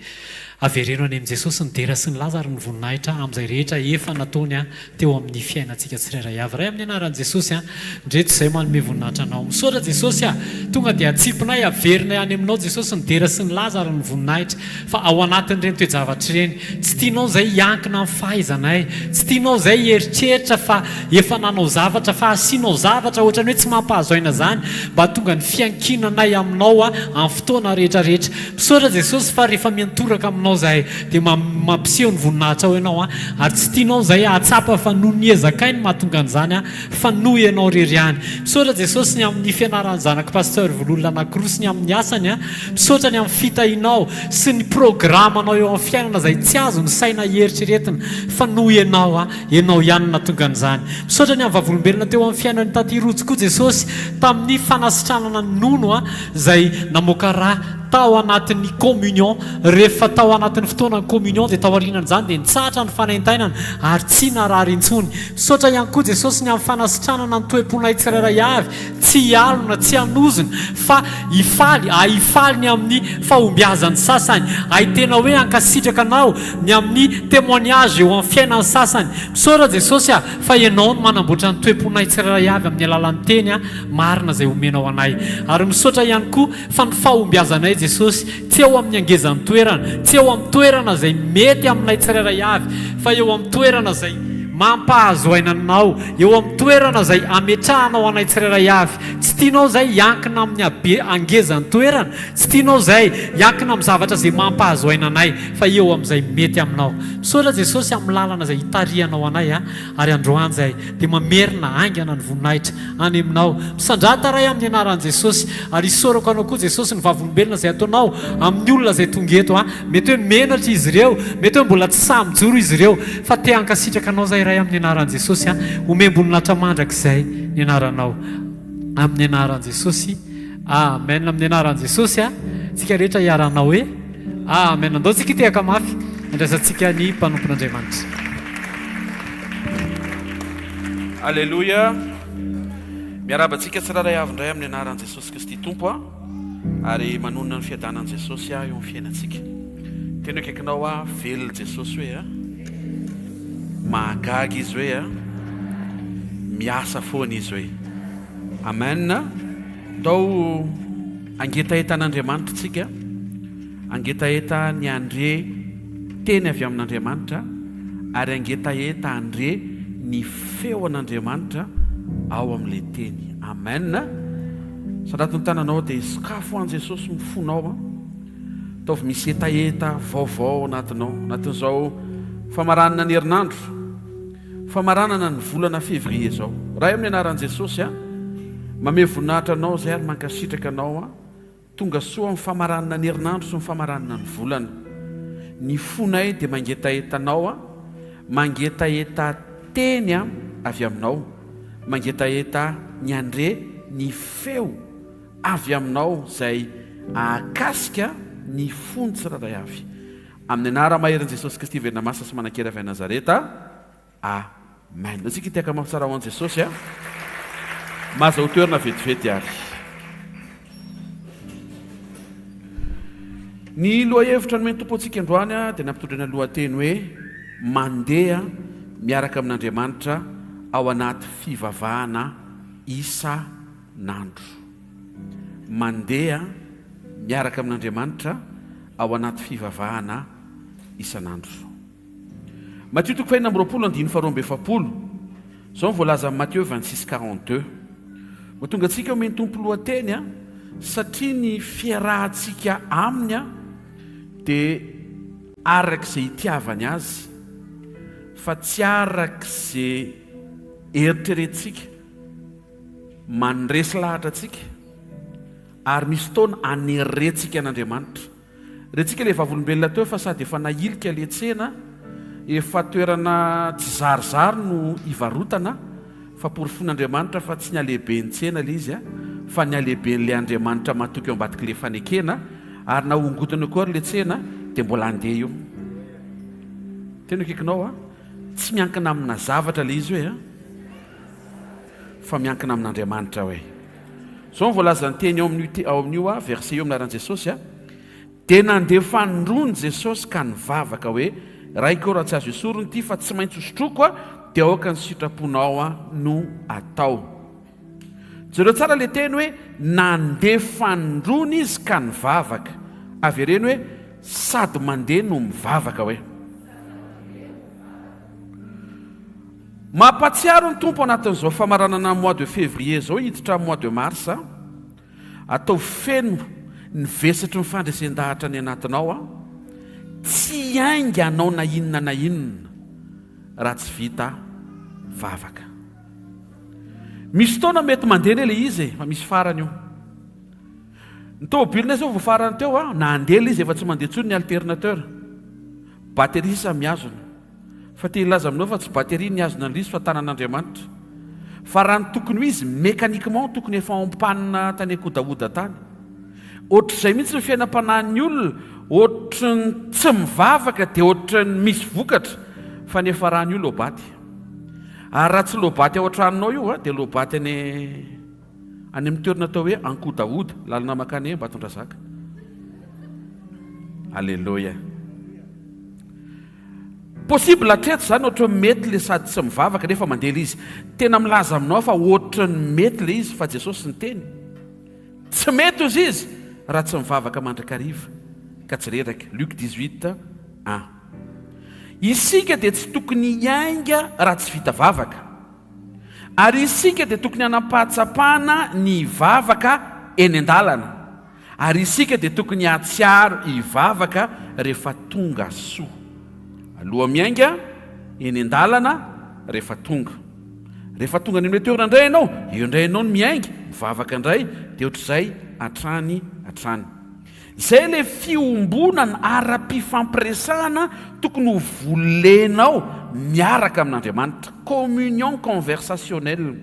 avereno any amin'i Jesosy ny dera sy ny laza ary ny voninahitra amin'izay rehetra efa nataony teo amin'ny fiainantsika tsirairay avy. Ray amin'ny anaran'i Jesosy a, ndreto izay manome voninahitra Anao. Misaotra Jesosy a, tonga dia atsipinay, averinay any Aminao Jesosy ny dera sy ny laza ary ny voninahitra. Fa ao anatin'ireny toe-javatra ireny, tsy tianao izay hiankina amin'ny fahaizanay, tsy tianao izay hieritreritra fa efa nanao zavatra, fa asianao zavatra ohatran'ny hoe tsy mampahazo aina izany, mba hahatonga ny fiankinanay Aminao amin'ny fotoana rehetra rehetra. Misaotra Jesosy fa rehefa miantoraka aminao zahay dia mampiseho ny voninahitrao ianao ary tsy tianao zahay hahatsapa fa noho ny ezakay no mahatonga an'izany fa noho ianao rery ihany. Misaotra Jesosy ny amin'ny fianaran'ny zanak'i Pasteur Vololona anankiroa sy ny amin'ny asany. Misaotra ny amin'ny fitahianao sy ny programanao eo amin'ny fiainana izay tsy azon'ny saina eritreretina fa noho ianao. Ianao ihany no nahatonga an'izany. Misaotra ny amin'ny vavolombelona teo amin'ny fiainan'i Taty Rojo koa Jesosy tamin'ny fanasitranana ny nono izay namoaka rà tao anatin'ny communion. Rehefa tao anatin'ny fotoanan'ny communion dia tao aorianan'izany dia nitsahatra ny fanaintainana ary tsy narary intsony. Misaotra ihany koa Jesosy ny amin'ny fanasitranana ny toe-ponay tsirairay avy tsy hialona, tsy hanozona fa hifaly, ahy hifaly ny amin'ny fahombiazan'ny sasany, ahy tena hoe hankasitraka anao ny amin'ny témoignage eo amin'ny fiainan'ny sasany. Misaotra Jesosy a, fa Ianao no manamboatra ny toe-ponay tsirairay avy amin'ny alalan'ny teny marina izay omenao anay. Ary misaotra ihany koa fa ny fahombiazanay Jesosy tsy eo amin'ny hangezan'ny toerana, tsy eo amin'ny toerana izay mety aminay tsirairay avy, fa eo amin'ny toerana izay mampahazo aina anao, eo amin'ny toerana izay ametrahanao anay tsirairay avy. Tsy tianao izay hiankina amin'ny habe hangezan'ny toerana, tsy tianao izay hiankina amin'ny zavatra izay mampahazo aina anay, fa eo amin'izay mety aminao. Misaotra Jesosy amin'ny lalana izay hitarihanao anay ary androany izay dia mamerina haingana ny voninahitra any aminao. Misandrata Ray amin'ny anaran'i Jesosy ary isaorako anao koa Jesosy ny vavolombelona izay ataonao amin'ny olona izay tonga eto a. Mety hoe menatra izy ireo, mety hoe mbola tsy sahy mijoro izy ireo fa te hankasitraka anao izay Ray amin'ny anaran'i Jesosy a. Omem-boninahitra mandrakizay ny anaranao amin'ny anaran'i Jesosy. Amen amin'ny anaran'i Jesosy a. Tsika rehetra hiaranao hoe Amen. Andao tsika hitehaka mafy andraisantsika ny mpanompon'Andriamanitra.
Aleloia! Miarahaba antsika tsirairay avy indray amin'ny anaran'i Jesosy Kristy Tompo aho ary manonona ny fiadanan'i Jesosy aho eo amin'ny fiainantsika. Teny eo akaikinao aho, velona Jesosy hoe a. Mahagaga Izy hoe a. Miasa foana Izy hoe. Amen. Ndao hangetaheta an'Andriamanitra tsika, hangetaheta ny handre teny avy amin'Andriamanitra ary hangetaheta handre ny feo an'Andriamanitra ao amin'ilay teny. Amen. Sandrato ny tananao dia sokafo ho an'i Jesosy ny fonao. Ataovy misy hetaheta vaovao ao anatinao, anatin'izao famaranana ny herinandro. Famaranana ny volana février zao. Ray amin'ny anaran'i Jesosy a, mamehy voninahitra anao zay ary mankasitraka anao a, tonga soa amin'ny famaranana ny herinandro sy ny famaranana ny volana. Ny fonay dia mangetaheta anao a, mangetaheta teny a avy aminao, mangetaheta ny handre ny feo avy aminao izay ahakasika ny fony tsirairay avy. Amin'ny anara-maherin'i Jesosy Kristy velona masina sy manan-kery avy any Nazareta. Amen. Antsika hitehaka mafy tsara ho an'i Jesosy a. Mahazahoa toerana vetivety ary. Ny lohahevitra nomen'ny Tompo antsika androany dia nampitondraina lohateny hoe Mandeha miaraka amin'Andriamanitra ao anaty fivavahana isan'andro. Mandeha miaraka amin'Andriamanitra ao anaty fivavahana isan'andro. Matio toko fahenina amby 26 andininy faharoa amby 40. Izao no voalazan'i Matio 26 42. Mahatonga antsika omen'ny Tompo lohateny a, satria ny fiarahantsika aminy a dia araka izay itiavany azy fa tsy araka izay eritreretintsika mandresy lahatra antsika ary misy fotoana anerentsika an'Andriamanitra. Rentsika ilay vavolombelona teo fa sady efa nahilika ilay tsena, efa toerana tsy zarizary no ivarotana, fa porofoin'Andriamanitra fa tsy ny halehiben'ny tsena ilay izy fa ny halehiben'ilay Andriamanitra matoky eo ambadik'ilay fanekena, ary na hongotana eo koa ary ilay tsena dia mbola handeha io. Tena akaikinao a! Tsy miankina amina zavatra ilay izy hoe a! Fa miankina amin'Andriamanitra hoe. Izao no voalazan'ny teny ao amin'io ao amin'io a verset io amin'ny anaran'i Jesosy a. Dia nandeha fanindroany Jesosy ka nivavaka hoe, Raiko ô raha tsy azo esorina ity fa tsy maintsy hosotroiko a, dia aoka ny sitraponao a no atao. Jereo tsara ilay teny hoe nandeha fanindroany izy ka nivavaka. Avereno hoe sady mandeha no mivavaka hoe. Mampatsiaro ny Tompo anatin'izao famaranana mois de février izao hiditra mois de mars. Ataovy feno ny vesatry ny fandresen-dahatra any anatinao aho. Tsy hiainga anao na inona na inona raha tsy vita vavaka. Misy fotoana mety mandeha anie ilay izy e, fa misy farany io. Ny tomobilinay izao vao farany teo a, nandeha ilay izy efa tsy mandeha intsony ny alternateur. Batterie sisa mihazona. Fa te hilaza aminao fa tsy batterie nihazona an'ilay izy fa tanan'Andriamanitra. Fa raha ny tokony ho izy, mécaniquement tokony efa en panne tany Ankodahoda tany. Ohatr'izay mihitsy ny fiainam-panahin'ny olona, ohatry ny tsy mivavaka dia ohatry ny misy vokatra, fa ny hiafarany io lobaty. Ary raha tsy lobaty ao an-tranonao io dia lobaty any any amin'ny toerana atao hoe Ankodahoda, lalana mankany Ambatondrazaka. Aleloia. Possible hatreto zany ohatran'ny mety le sady tsy mivavaka nefa mandeha le izy. Tena milaza aminao aho fa ohatran'ny mety le izy fa Jesosy niteny. Tsy mety ozy izy raha tsy mivavaka mandrakariva ka tsy reraka. Luc 18, 1. Isika dia tsy tokony hiainga raha tsy vita vavaka. Ary isika dia tokony hanam-pahatsapana ny hivavaka eny an-dalana. Ary isika dia tokony hahatsiaro hivavaka rehefa tonga soa. Aloha miainga, eny an-dalana, rehefa tonga. Rehefa tonga any amin'ilay toerana indray ianao, eo indray ianao no miainga, mivavaka indray, dia ohatr'izay hatrany hatrany. Izay ilay fiombonana ara-pifampiresahana tokony ho volenao miaraka amin'Andriamanitra, communion conversationnelle.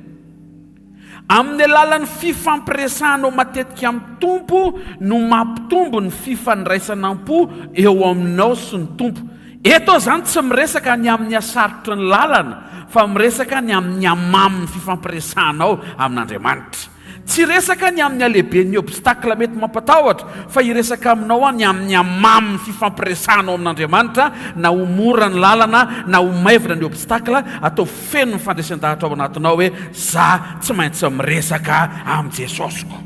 Amin'ny alalan'ny fifampiresahanao matetika amin'ny Tompo no mampitombo ny fifandraisana am-po eo aminao sy ny Tompo. Eto aho izany tsy miresaka ny amin'ny hasarotry ny lalana fa miresaka ny amin'ny hamamin'ny fifampiresahanao amin'Andriamanitra. Tsy hiresaka ny amin'ny halehiben'ny obstacle mety mampatahotra fa hiresaka aminao aho ny amin'ny hamamin'ny fifampiresahanao amin'Andriamanitra na ho mora ny lalana na ho maivana ny obstacle, ataovy feno ny fandresen-dahatra ao anatinao hoe za tsy maintsy miresaka amin'i Jesosiko.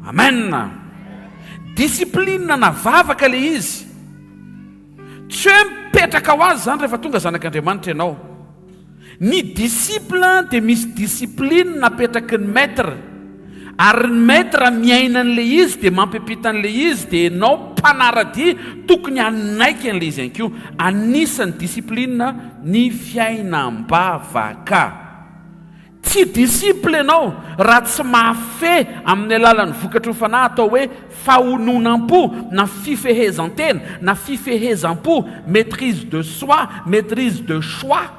Amen! Discipline na vavaka le izy. Tsy hoe mipetraka ho azy izany rehefa tonga zanak'Andriamanitra ianao. Ny disciple dia misy discipline napetraky ny maître. Ary ny maître miaina an'ilay izy dia mampiampita an'ilay izy dia ianao mpanara-dia tokony hanaiky an'ilay izy ihany koa. Anisan'ny discipline ny fiainam-bavaka. Tsy disciple ianao raha tsy mahafehy amin'ny alalan'ny vokatry ny fanahy atao hoe fahononam-po na fifehezan-tena na fifehezam-po, maitrise de soi, maitrise de choix.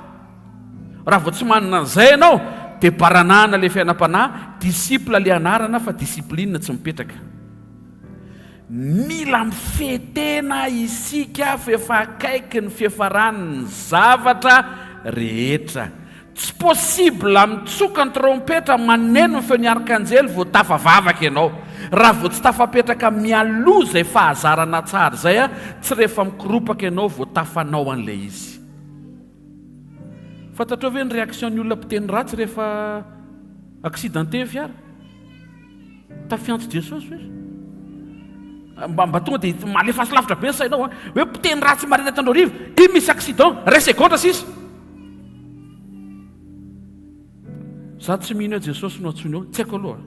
Raha vao tsy manana an'izay ianao dia baranahana ilay fiainam-panahy, disciple ilay anarana fa discipline tsy mipetraka. Mila mifehy tena isika f'efa akaiky ny fiafaran'ny zavatra rehetra. Tsy possible mitsoka ny trompetra maneno ny feon'ny arkanjely vao tafavavaka ianao. Raha vao tsy tafapetraka mialoha izay fahazarana tsara izay tsy rehefa mikoropaka ianao vao tafanao an'ilay izy. Fantatrao ve ny réaction ny olona mpiteny ratsy rehefa accidenté ny fiara? Tafiantso Jesosy ve? Mba mba tonga dia malefaso lavitra be ny sainao an. Hoe mpiteny ratsy marina tandroarivo, iny misy accident, ray segondra sisa. Za tsy mino hoe Jesosy no antsoiny eo, tsy haiko aloha.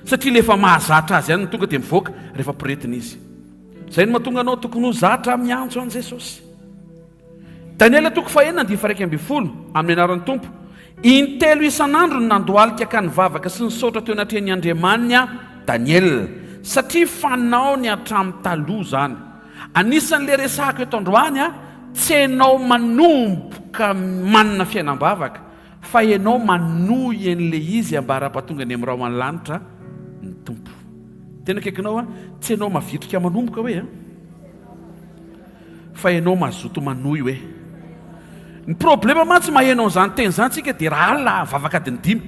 Satria le efa mahazatra azy ihany no tonga dia mivoaka rehefa poretina izy. Zay no mahatonga anao tokony ho zatra miantso an'i Jesosy. Daniela toko fahenina andininy faha 11, amin'ny anaran'ny Tompo. Intelo isan'andro no nandohalika ka nivavaka sy nisaotra teo anatrehan'ny Andriamaniny aho, Daniela, satria fanaony hatramin'ny taloha izany. Anisan'ilay resahako eto androany, tsy ianao manomboka manana fiainam-bavaka, fa ianao manohy an'ilay izy ambara-pahatonga any amin'ny rahon'ny lanitra ny Tompo. Tena akaikinao aho, tsy ianao mavitrika manomboka hoe an! Fa ianao mazoto manohy hoe. Ny problema mantsy maheno an'izany teny izany tsika dia raha alina vavaka adiny dimy.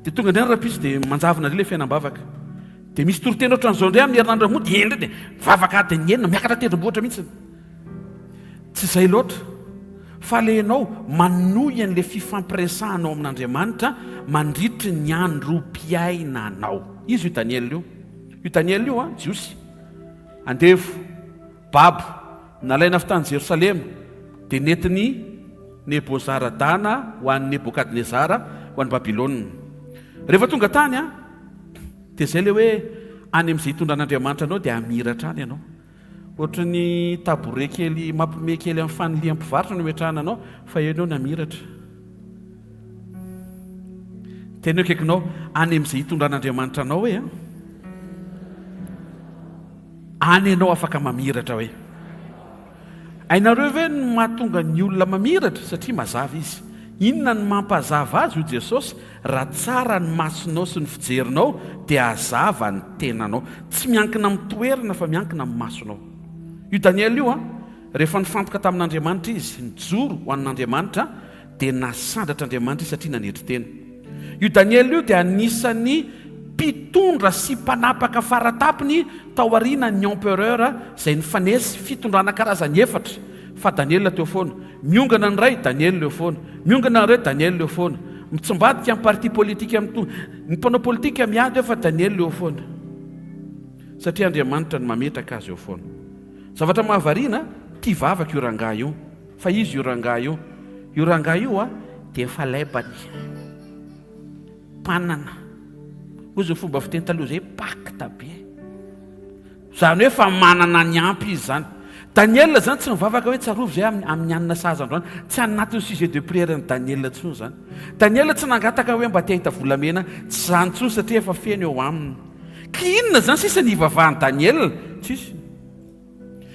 Dia tonga indray ny rahampitso dia manjavona indray ilay fiainam-bavaka. Dia misy toriteny ohatran'izao indray amin'ny herinandro moa dia eny indray dia mivavaka adiny enina, miakatra tendrombohitra mihitsy. Tsy izay loatra fa ilay ianao manohy an'ilay fifampiresahanao amin'Andriamanitra mandritry ny androm-piainanao. Iza io Daniela io? Io Daniela io an, Jiosy, andevo, babo, nalaina avy tany Jerosalema, dia nentin'i Nebozaradana ho an'i Nebokadnezara ho any Babylona. Rehefa tonga tany an, dia izay ilay hoe any amin'izay hitondran'Andriamanitra anao dia hamiratra any ianao. Ohatry ny tabouret kely mampime kely amin'ny faniliam-pivarotra no imetrahana anao fa eo ianao namiratra. Tena eo akaikinao any amin'izay hitondran'Andriamanitra anao hoe an. Any ianao afaka mamiratra hoe. Hainareo ve ny mahatonga ny olona mamiratra? Satria mazava izy. Inona no mampazava azy hoy Jesosy? Raha tsara ny masonao sy ny fijerinao dia hazava ny tenanao. Tsy miankina amin'ny toerana fa miankina amin'ny masonao. Io Daniela io an, rehefa nifantoka tamin'Andriamanitra izy, nijoro ho an'Andriamanitra, dia nasandratr'Andriamanitra izy satria nanetry tena. Io Daniela io dia anisan'ny mpitondra sy mpanapaka faratapony tao aorianan'ny empereur izay nifanesy fitondrana karazany efatra fa Daniela teo foana. Miongana ny iray, Daniela eo foana. Miongana ny iray, Daniela eo foana. Mitsimbadika ny parti politika mito, ny mpanao politika miady eo fa Daniela eo foana. Satria Andriamanitra no mametraka azy eo foana. Zavatra mahavariana, tia vavaka io rangahy io. Fa iza io rangahy io? Io rangahy io a, dia efa laibany. Mpanana. Hoy izay fomba fiteny taloha izay, pacte be. Izany hoe efa manana ny ampy izy izany. Daniel izany tsy mivavaka hoe tsarovy izay amin'ny amin'ny hanina sahaza androany. Tsy anatin'ny sujet de prière an'i Daniel intsony izany. Daniel tsy nangataka hoe mba te hahita volamena, tsy izany intsony satria efa feno eo aminy. Ka inona izany sisa ny hivavahan'i Daniel? Tsisy.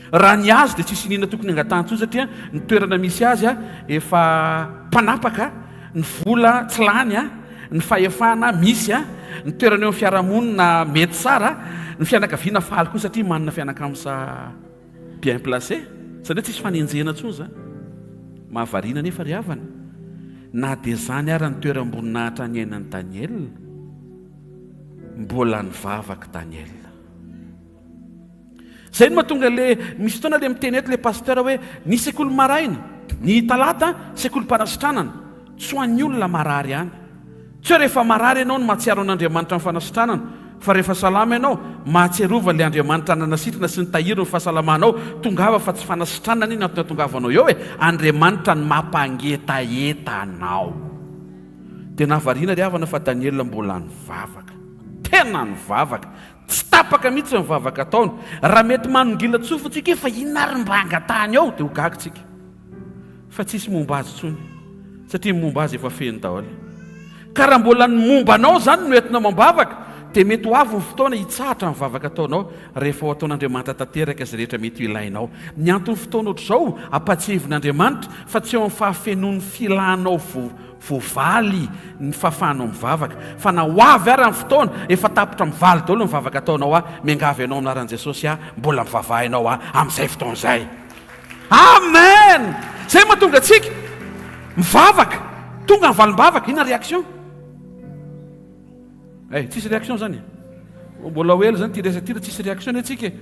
Raha ny azy dia tsisy iniana tokony hangatahana intsony satria ny toerana misy azy efa mpanapaka, ny vola tsy lany, ny fahefana misy, ny toerana eo amin'ny fiarahamonina mety tsara, ny fianakaviana faly koa satria manana fianakamsa bien placé, izany hoe tsisy fanenjehana intsony izany. Mahavariana anefa ry havana, na dia izany ara ny toeram-boninahitra niainan'i Daniela, mbola nivavaka Daniela. Zay no mahatonga le misy fotoana le miteny eto le pasteur hoe ny sekoly maraina, ny talata sekolim-panasitranana, tsy ho an'ny olona marary ihany. Tsy hoe rehefa marary ianao no mahatsiaro an'Andriamanitra amin'ny fanasitranana, fa rehefa salama ianao, mahatsiarova le Andriamanitra nanasitrana sy nitahiry ny fahasalamanao, tongava fa tsy fanasitranana anie no antony ahatongavanao eo e, Andriamanitra no mampangetaheta anao. Dia nahavariana ry havana fa Daniela mbola nivavaka. Tena nivavaka. Tsy tapaka mihitsy ny vavaka ataony. Raha mety manongilan-tsofina tsika hoe fa inona ary mba angatahany ao dia ho gaga tsika. Fa tsisy momba azy intsony satria ny momba azy efa feno daholo. Ka raha mbola ny momba anao izany no entinao mambavaka dia mety ho avy ny fotoana hitsahatra ny vavaka ataonao rehefa ho ataon'Andriamanitra tanteraka izay rehetra mety ho ilainao. Ny anton'ny fotoana ohatr'izao ampatsiahivin'Andriamanitra fa tsy eo amin'ny fahafenoan'ny filanao Voavaly ny fahafahanao mivavaka. Fa na ho avy ara ny fotoana, efa tapitra mivaly daholo ny vavaka ataonao aho, miangavy anao amin'ny anaran'i Jesosy aho, mbola mivavaha ianao aho amin'izay fotoana izay. Amen! Izay mahatonga antsika mivavaka, tonga ny valim-bavaka, inona réaction? Eh, tsisy réaction zany e. Mbola ho ela zany ty resaka ty raha tsisy réaction anie tsika e.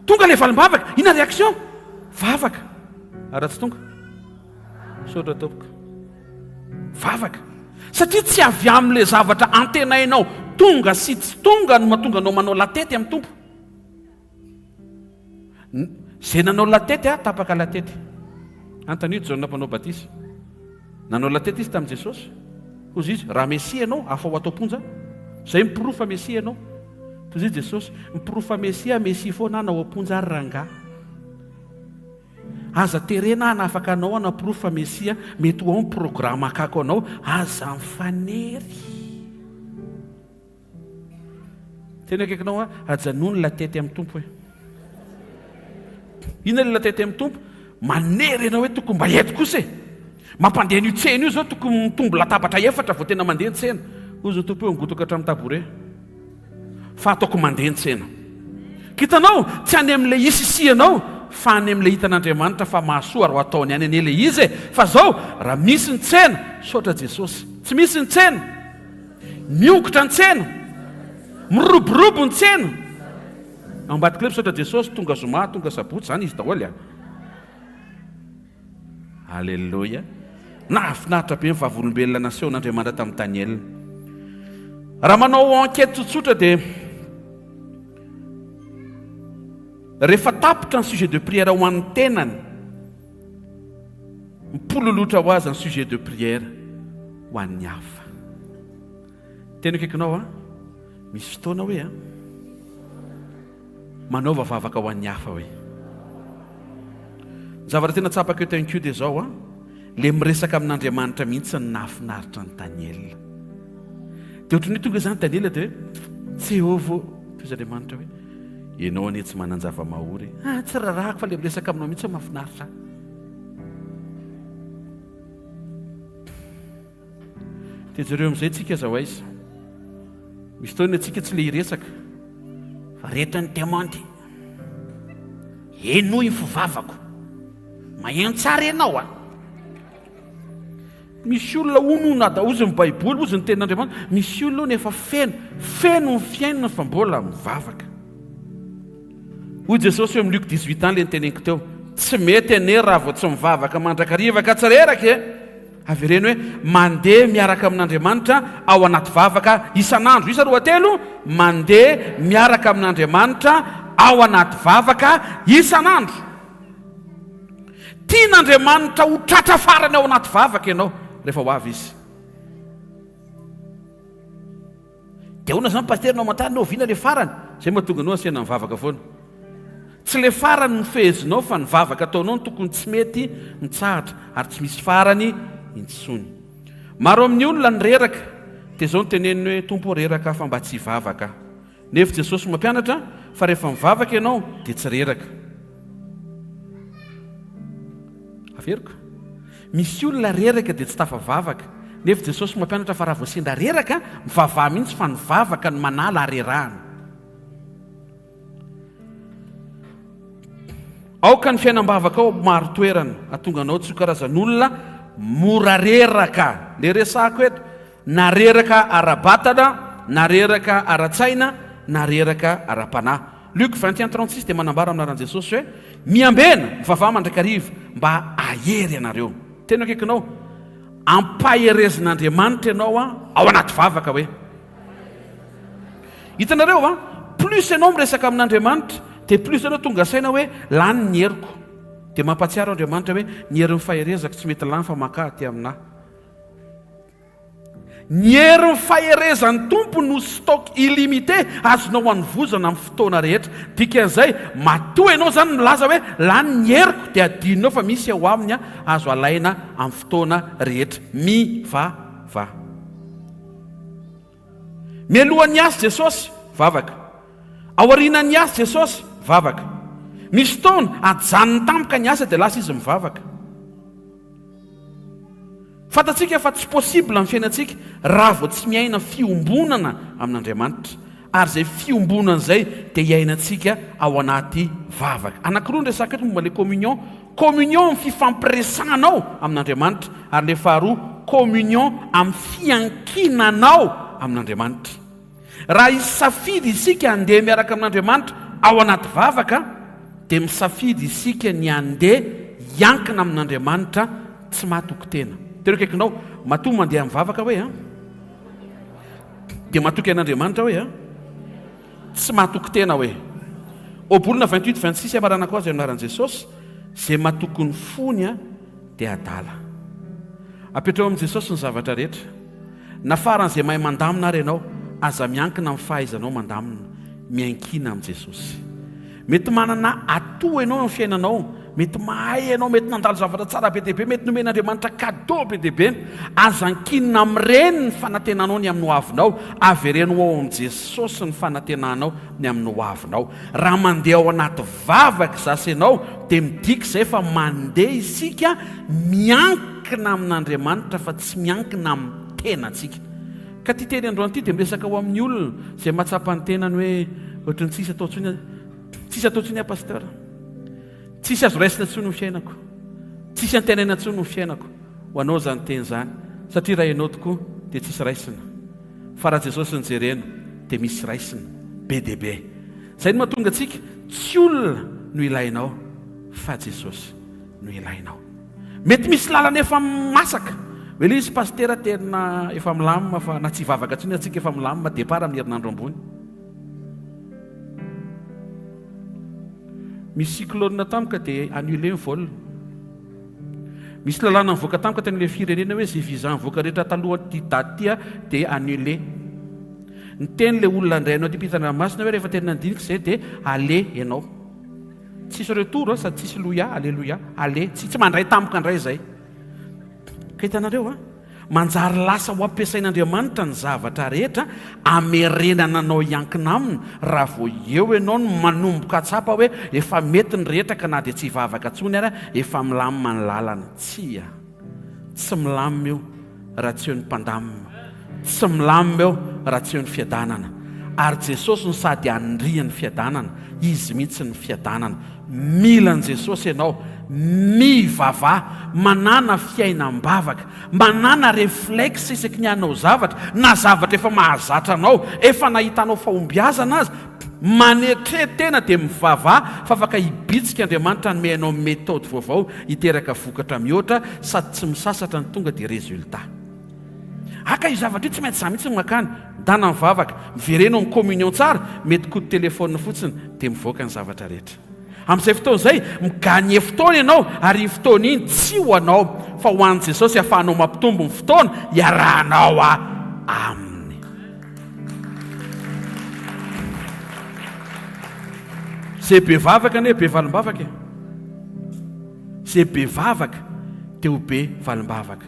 Tonga le valim-bavaka, inona réaction? Vavaka. Ary raha tsy tonga? Misaotra tompoko. Vavaka. Satria tsy avy amin'ilay zavatra antenainao tonga sy tsy tonga no mahatonga anao manao latety amin'ny Tompo. Izay nanao latety a, tapaka latety. Antanio Jaona mpanao batisa. Nanao latety izy tamin'i Jesosy. Hozy izy, raha Mesia ianao, afaho ato am-ponja. Izay miporofo fa Mesia ianao. Toy izay Jesosy, miporofo fa Mesia, Mesia foana aho na ao am-ponja ary rangahy. Aza terena hanafaka anao hanaporofo fa Mesia, mety ho ao ny programa hakako anao, aza mifanery. Tena akaikinao aho, ajanony la tête amin'ny Tompo e. Inona ilay la tête amin'ny Tompo? Manery anao hoe tokony mba eto kosa e. Mampandeha an'io tsena io zao tokony mitombo latabatra efatra vao tena mandeha ny tsena. Hoy ny Tompo hoe ongotoka hatramin'ny tabouret. Fa ataoko mandeha ny tsena. Hitanao, tsy any amin'ilay isisianao fa any amin'ilay hitan'Andriamanitra fa mahasoa ary ho ataony ihany anie ilay izy e. Fa zao, raha misy ny tsena, misaotra Jesosy. Tsy misy ny tsena. Miongotra ny tsena. Miroborobo ny tsena. Ao ambadika ilay misaotra Jesosy, tonga zoma, tonga sabotsy, izany izy daholo a. Aleloia. Nahafinaritra be ny vavolombelona nasehon'Andriamanitra tamin'i Daniela. Raha manao enquête tsotsotra dia rehefa tapitra ny sujet de prière ho an'ny tenany, mipololotra ho azy ny sujet de prière ho an'ny hafa. Tena akaikinao an, misy fotoana hoe an, manaova vavaka ho an'ny hafa hoe. Ny zavatra tena tsapako eto ihany koa dia izao an, le miresaka amin'Andriamanitra mihitsy no nahafinaritra an'i Daniela. Dia ohatran'ny hoe tonga izany Daniela dia hoe, Jehovah ô, toy izy Andriamanitra hoe, ianao anie tsy manan-java-mahory e. Ah, tsy rarahako fa le miresaka aminao mihitsy no mahafinaritra ahy. Dia jereo amin'izay tsika zao aiza. Misy fotoana tsika tsy le hiresaka fa reto ny demande. Henoy ny fivavako. Maheno tsara ianao a. Misy olona hono nada hozy ny baiboly hozy ny tenin'Andriamanitra, misy olona hono efa feno, feno ny fiainana fa mbola mivavaka. Hoy Jesosy eo amin'ny Luc 18 ans le niteneniko teo, tsy mety anie raha vao tsy mivavaka mandrakariva ka tsy reraka e. Avereno hoe, Mandeha miaraka amin'Andriamanitra ao anaty vavaka isan'andro. Isa roatelo, Mandeha miaraka amin'Andriamanitra ao anaty vavaka isan'andro. Tian'Andriamanitra ho tratra farany ao anaty vavaka ianao rehefa ho avy Izy. Dia ahoana izany pasitera no amantarina hoe oviana ilay farany? Izay mahatonga anao asiana mivavaka foana. Tsy ilay farany no fehezinao fa ny vavaka ataonao no tokony tsy mety mitsahatra ary tsy misy farany intsony. Maro amin'ny olona ny reraka dia izao no teneniny hoe Tompo ô reraka aho fa mba tsy hivavaka aho. Nefa Jesosy mampianatra fa rehefa mivavaka ianao dia tsy reraka. Averiko. Misy olona reraka dia tsy tafavavaka. Nefa Jesosy mampianatra fa raha vao sendra reraka, mivavaha mihitsy fa ny vavaka no manala harerahana. Aoka ny fiainam-bavakao marin-toerana hahatonga anao tsy ho karazan'olona mora reraka. Le resahako eto, na reraka ara-batana, na reraka ara-tsaina, na reraka ara-panahy. Luc 21, 36 dia manambara amin'ny anaran'i Jesosy hoe, Miambena, mivavaha mandrakariva, mba hahery anareo. Tena akaikinao, ampaherezin'Andriamanitra ianao ao anaty vavaka hoe. Hitanareo va? Plus ianao miresaka amin'Andriamanitra dia plus ianao tonga saina hoe lany ny heriko. Dia mampahatsiaro Andriamanitra hoe ny herin'ny faherezako tsy mety lany fa makà aty aminà. Ny herin'ny faherezan'ny Tompo no stock illimité azonao anovozana amin'ny fotoana rehetra. Dikan'izay, matoa ianao izany milaza hoe lany ny heriko dia adinonao fa misy ao aminy azo alaina amin'ny fotoana rehetra. Mivavaha. Mialohan'ny asa Jesosy, vavaka. Aorianan'ny asa Jesosy, vavaka. Misy fotoana, ajanony tampoka ny asa dia lasa izy mivavaka. Fantatsika fa tsy possible ny fiainantsika raha vao tsy miaina fiombonana amin'Andriamanitra. Ary izay fiombonana izay dia iainantsika ao anaty vavaka. Anankiroa ny resaka eto momba ilay communion. Communion amin'ny fifampiresahanao amin'Andriamanitra ary ilay faharoa communion amin'ny fiankinanao amin'Andriamanitra. Raha hisafidy isika handeha miaraka amin'Andriamanitra ao anaty vavaka dia misafidy isika ny handeha hiankina amin'Andriamanitra tsy mahatoky tena. Teo akaikinao, matoa mandeha mivavaka hoe an, dia matoky an'Andriamanitra hoe an. Tsy matoky tena hoe. Ohabolana 28 26 amaranako azy amin'ny anaran'i Jesosy, Izay matoky ny fony dia adala. Apetraho amin'i Jesosy ny zavatra rehetra. Na faran'izay mahay mandamina ary ianao, aza miankina amin'ny fahaizanao mandamina. Miankina amin'i Jesosy. Mety manana atout ianao eo amin'ny fiainanao, mety mahay ianao, mety nandalo zavatra tsara be dia be, mety nomen'Andriamanitra cadeau be dia be. Aza ankinina amin'ireny ny fanantenanao ny amin'ny hoavinao, avereno ao amin'i Jesosy ny fanantenanao ny amin'ny hoavinao. Raha mandeha ao anaty vavaka zasy ianao dia midika izay fa mandeha isika miankina amin'Andriamanitra fa tsy miankina amin'ny tenantsika. Ka ity teny androany ity dia miresaka ho amin'ny olona izay mahatsapa ny tenany hoe ohatran'ny tsisy atao intsony tsisy atao intsony aho pasteur. Tsisy azo raisina intsony ny fiainako. Tsisy antenaina intsony ny fiainako. Ho anao izany teny izany satria raha ianao tokoa dia tsisy raisina. Fa raha Jesosy no jerena dia misy raisina be dia be. Izay no mahatonga antsika, tsy olona no ilainao fa Jesosy no ilainao. Mety misy lalana efa masaka. Hoe ilay izy pasitera tena efa milamina fa na tsy hivavaka intsony antsika efa milamina départ amin'ny herinandro ambony. Misy cyclone tampoka dia annuler ny vol. Misy lalàna nivoaka tampoka tany amin'ilay firenena hoe izay visa nivoaka rehetra talohan'ity daty ity dia annuler. Niteny ilay olona handray anao aty ampitan-dranomasina hoe rehefa tena nandinika izay dia aller ianao. Tsisy retour sady tsisy loia, alléluia, aller, tsy tsy mandray tampoka indray izay. Ka hitanareo a, manjary lasa ho ampiasain'Andriamanitra ny zavatra rehetra amerenana anao hiankina aminy raha vao eo ianao no manomboka hahatsapa hoe efa mety ny rehetra ka na dia tsy hivavaka intsony ary efa milamina ny lalana. Tsia. Tsy milamina io raha tsy eo ny mpandamina. Tsy milamina eo raha tsy eo ny fiadanana. Ary Jesosy no sady anindrian'ny fiadanana, Izy mihitsy ny fiadanana. Mila an'i Jesosy ianao. Mivavaha. Manàna fiainam-bavaka. Manàna réflexe isaky ny hanao zavatra, na zavatra efa mahazatra anao, efa nahitanao fahombiazana aza. Manetre tena dia mivavaha fa afaka hibitsika Andriamanitra hanome anao méthode vaovao hiteraka vokatra mihoatra sady tsy misasatra ny tonga dia résultat. Haka io zavatra io tsy maintsy za mihitsy no makany, ndana mivavaka, miverena ao amin'ny communion tsara, mety coup de téléphone fotsiny dia mivoaka ny zavatra rehetra. Amin'izay fotoana izay, mi-gagner fotoana ianao ary iny fotoana iny tsy ho anao fa ho an'i Jesosy ahafahanao mampitombo ny fotoana iarahanao Aminy. Izay be vavaka anie be valim-bavaka e. Izay be vavaka dia ho be valim-bavaka.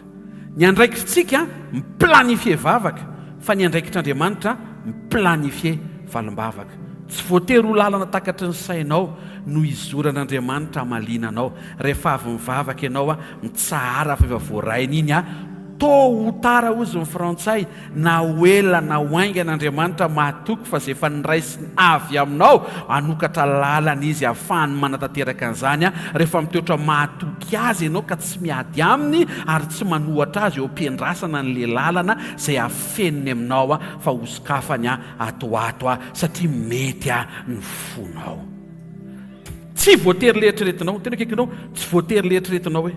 Ny andraikitritsika mi-planifier vavaka fa ny andraikitr'Andriamanitra mi-planifier valim-bavaka. Tsy voatery ho lalana takatry ny sainao no hizoran'Andriamanitra hamaliana anao. Rehefa avy mivavaka ianao, mitsahara fa efa voarainy iny a! Tôt ou tard hozy ny frantsay, Na ho ela na ho haingana Andriamanitra mahatoky fa izay efa noraisiny avy aminao, hanokatra lalana Izy hahafahany manatanteraka an'izany rehefa mitoetra mahatoky Azy ianao ka tsy miady Aminy ary tsy manohatra Azy eo am-piandrasana an'ilay lalana izay hafeniny aminao fa hosokafany ato ho ato satria mety ny fonao. Tsy voatery ilay eritreretinao, tena akaikinao, tsy voatery ilay eritreretinao hoe.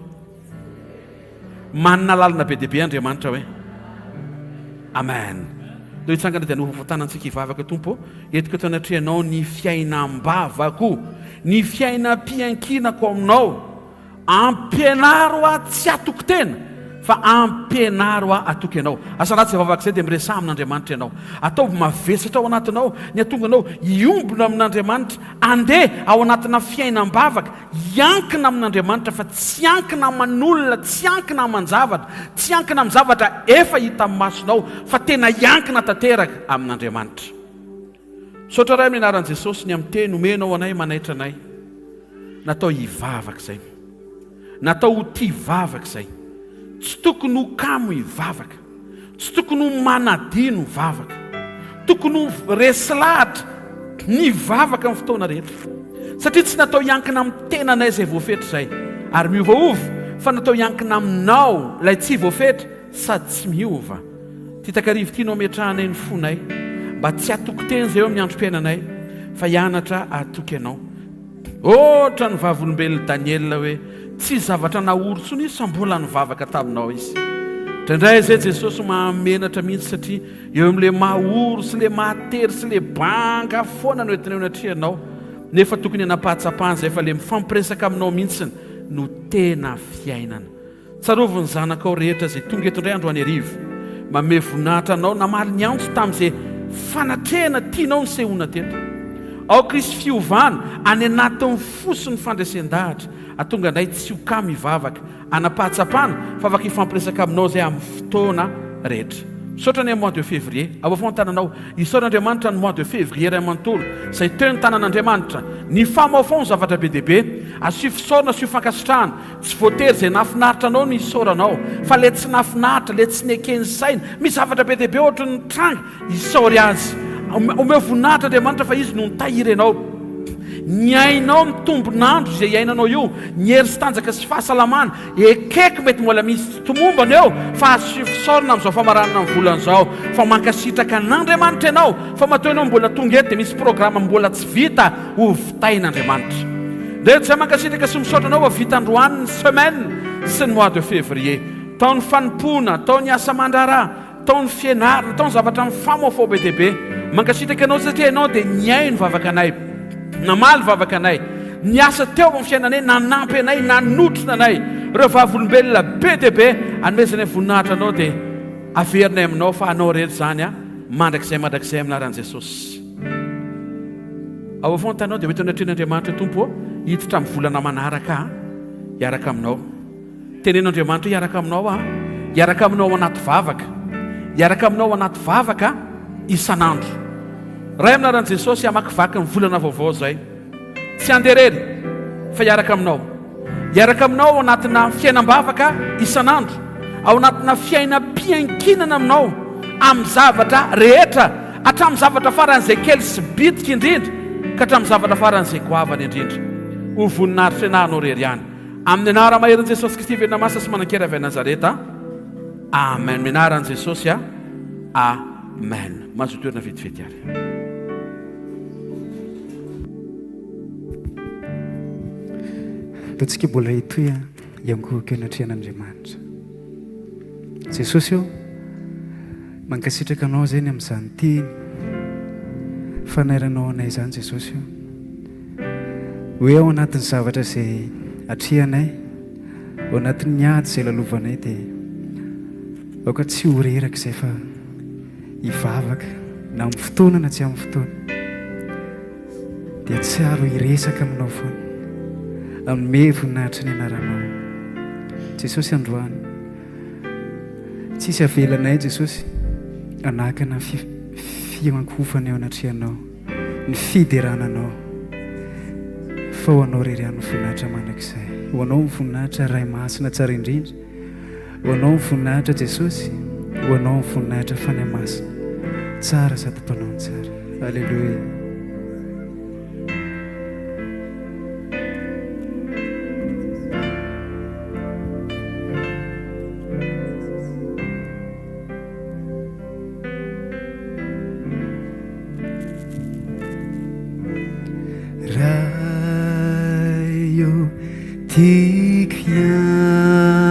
Manana lalana be dia be Andriamanitra hoe. Amen. Ndao hitsangana dia hanofa tanantsika hivavaka Tompo ô, entiko eto anatrehanao ny fiainam-bavako, ny fiainam-piankinako aminao. Ampianaro aho tsy hatoky tena fa ampianaro aho hatoky anao. Asa raha tsy vavaka izay dia miresaha amin'Andriamanitra ianao. Ataovy mavesatra ao anatinao ny hahatonga anao hiombona amin'Andriamanitra, handeha ao anatina fiainam-bavaka, Hiankina amin'Andriamanitra fa tsy hiankina aman'olona, tsy hiankina aman-javatra, tsy hiankina amin'ny zavatra efa hitan'ny masonao fa tena hiankina tanteraka amin'Andriamanitra. Misaotra Ray amin'ny anaran'i Jesosy ny amin'ny teny omenao anay manaitra anay. Natao hivavaka izay. Natao ho tia vavaka izay. Tsy tokony ho kamo hivavaka. Tsy tokony ho manadino vavaka. Tokony ho resy lahatra ny vavaka amin'ny fotoana rehetra. Satria tsy natao hiankina amin'ny tenanay izay voafetra izay ary miovaova fa natao hiankina aminao ilay tsy voafetra sady tsy miova. Ity takariva ity no ametrahanay ny fonay mba tsy hatoky tena izay eo amin'ny androm-piainanay fa hianatra hatoky Anao. Ohatra ny vavolombelon'i Daniela hoe tsy zavatra nahory intsony izy fa mbola nivavaka taminao izy. Indraindray izay Jesosy mahamenatra mihitsy satria eo amin'ilay mahory sy ilay mahatery sy ilay banga foana no entina eo anatrehanao nefa tokony hanam-pahatsapana izay fa ilay mifampiresaka aminao mihitsy no tena fiainana. Tsarovy ny zanakao rehetra izay tonga eto indray androany hariva. Manome voninahitra anao namaly ny antso tamin'izay fanatrehana tianao nisehoana teto. Aoka hisy fiovana any anatin'ny fo sy ny fandresen-dahatra hahatonga anay tsy ho kamo hivavaka, hanam-pahatsapana fa afaka hifampiresaka aminao izay amin'ny fotoana rehetra. Misaotra ny mois de février. Avoafao ny tananao. Isaora Andriamanitra ny mois de février iray manontolo izay teo ny tanan'Andriamanitra. Nifamaofao ny zavatra be dia be. Asio fisaorana, asio fankasitrahana. Tsy voatery izay nahafinaritra anao no isaoranao, fa ilay tsy nahafinaritra, ilay tsy neken'ny saina. Misy zavatra be dia be ohatry ny nitranga, isaory Azy. Omeo voninahitra Andriamanitra fa Izy no nitahiry anao. Ny ainao mitombon'andro izay iainanao io, ny hery sy tanjaka sy fahasalamana, ekeko mety mbola misy tsy tomombana eo fa azo fisaorana amin'izao famaranana ny volana izao fa mankasitraka an'Andriamanitra ianao fa matoa ianao mbola tonga eto dia misy programa mbola tsy vita ho vitain'Andriamanitra. Ndreto izay mankasitraka sy misaotra anao fa vita androany ny semaine sy ny mois de février. Tao ny fanompoana, tao ny asa aman-draharaha, tao ny fianarana, tao ny zavatra mifamoafao be dia be. Mankasitraka anao satria ianao dia nihaino vavaka anay, namaly vavaka anay, niasa teo amin'ny fiainanay, nanampy anay, nanotrona anay. Ireo vavolombelona be dia be anomezanay voninahitra anao dia averinay aminao fa anao irery izany mandrakizay mandrakizay amin'ny anaran'i Jesosy. Ao afovoan-tanao dia ho eto anatrehan'Andriamanitra Tompo ô, hiditra amin'ny volana manaraka aho hiaraka aminao. Teneno Andriamanitra hoe hiaraka aminao aho, hiaraka aminao ao anaty vavaka, hiaraka aminao ao anaty vavaka isan'andro. Ray amin'ny anaran'i Jesosy, hamakivaky ny volana vaovao izay. Tsy handeha irery fa hiaraka aminao. Hiaraka aminao ao anatina fiainam-bavaka isan'andro, ao anatina fiainam-piankinana aminao amin'ny zavatra rehetra, hatramin'ny zavatra faran'izay kely sy bitika indrindra ka hatramin'ny zavatra faran'izay goavana indrindra. Ho voninahitry anao irery ihany. Amin'ny anara-maherin'i Jesosy Kristy velona masina sy manan-kery avy any Nazareta. Amen. Amin'ny anaran'i Jesosy a. Amen. Mahazo toerana vetivety ary.
Ataontsika mbola hitohy hiankohoka eo anatrehan'Andriamanitra. Jesosy ô, mankasitraka Anao izay ny amin'izany teny fanairanao anay izany Jesosy ô. Hoe ao anatin'ny zavatra izay atrehanay, ao anatin'ny ady izay lalovanay dia aoka tsy ho reraka izay fa hivavaka na amin'ny fotoana na tsy amin'ny fotoana. Dia tsiaro hiresaka aminao foana. Hanome voninahitra ny anaranao. Jesosy androany. Tsisy avelanay Jesosy hanakana fiankohofana eo anatrehanao. Ny fiderana anao. Fa ho anao irery ihany ny voninahitra mandrakizay. Ho anao ny voninahitra Ray masina tsara indrindra. Ho anao ny voninahitra Jesosy, ho anao ny voninahitra Fanahy Masina. Tsara sady mpanao ny tsara. Aleloia. Ray ô, tiako Ianao,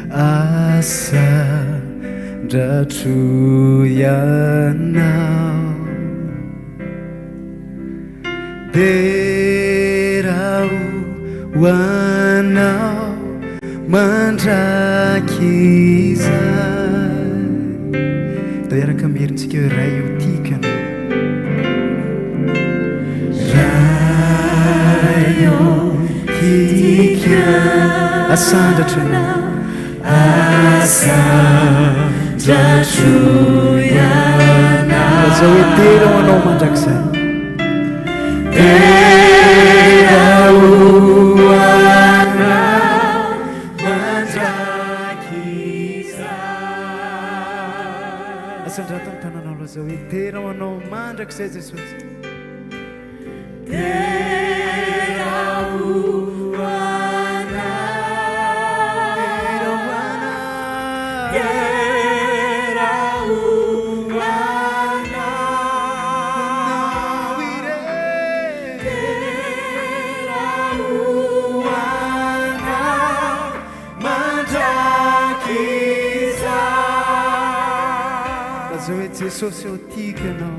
asandratra Ianao. Dera ho Anao mandrakizay. Ndao hiaraka hamerintsika hoe Ray ô tiako Ianao. Ray ô tiako Ianao. Asandratra Ianao. Asandratro Ianao. Lazao hoe dera ho Anao mandrakizay. Dera ho Anao mandrakizay. Asandrato ny tananao lazao hoe dera ho Anao mandrakizay Jesosy. Dera ho Anao. Dera ho Anao. Dera ho Anao. Anao irery. Dera ho Anao mandrakizay. Lazao hoe Jesosy ô tiako Ianao.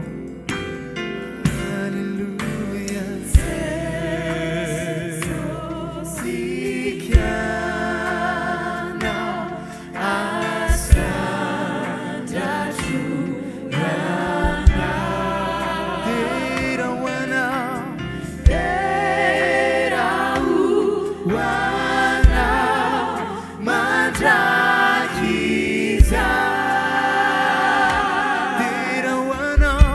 Mandrakizay. Dera ho anao.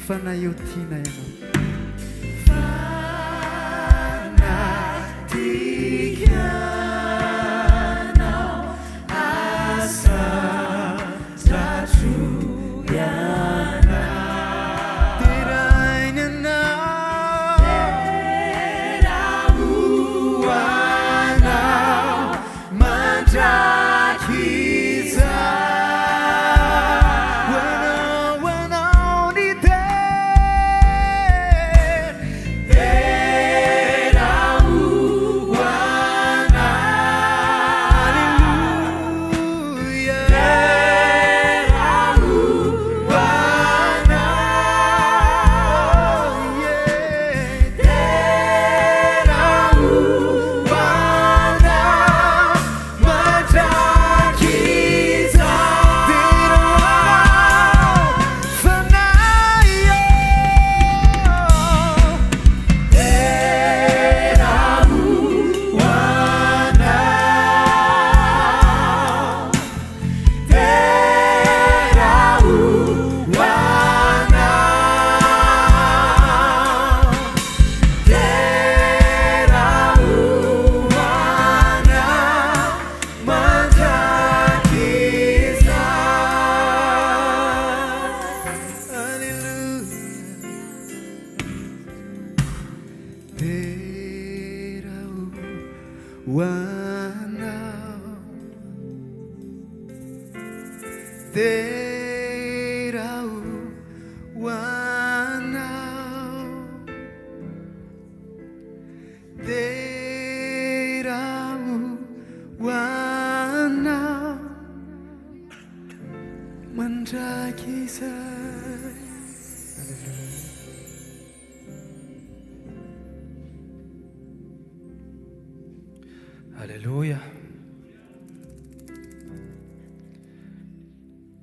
Fanahy eo tiana ianao.
Fanatika anao asandratro ianao.
Deraina anao.
Dera ho anao mandrakizay.
Ho anao, ho anao ny dera.
Dera ho anao.
Aleloia.
Dera ho anao.
Yeah.
Dera ho anao mandrakizay.
Dera ho anao, Fanahy ô.
Dera ho anao. Dera ho anao. Dera ho anao mandrakizay.
Aleloia. Dera ho anao. Dera ho anao. Dera ho anao. Mandrakizay. Aleloia.
Aleloia.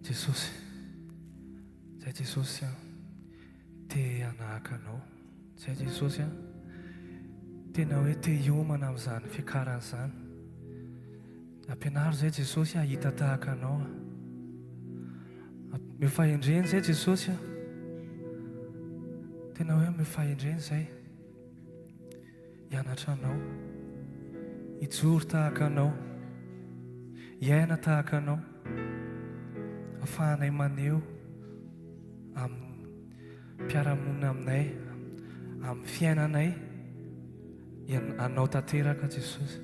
Jesosy, zay Jesosy a, te hanahaka anao. Zay Jesosy a, tena hoe te hiomana amin'izany fiakarana izany. Ampianaro zay Jesosy hahita tahaka anao. Omeo fahendrena zay Jesosy a. Tena hoe omeo fahendrena zay. Hianatra anao. Hijoro tahaka anao. Hiaina tahaka anao. Afahanay maneho amin'ny mpiara-monina aminay, amin'ny fiainanay anao tanteraka Jesosy.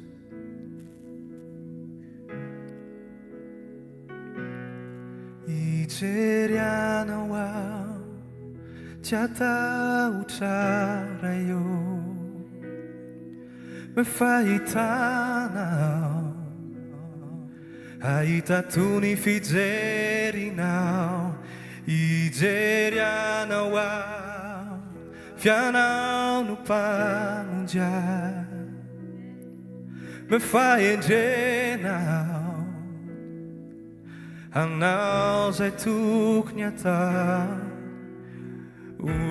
Hijery anao aho, tsy hatahotra Ray ô. Fahitana aho, hahita toy ny fijerinao. Hijery anao aho, f'ianao no Mpamonjy ahy. Fahendrena aho, hanao izay tokony hatao. Oh, oh,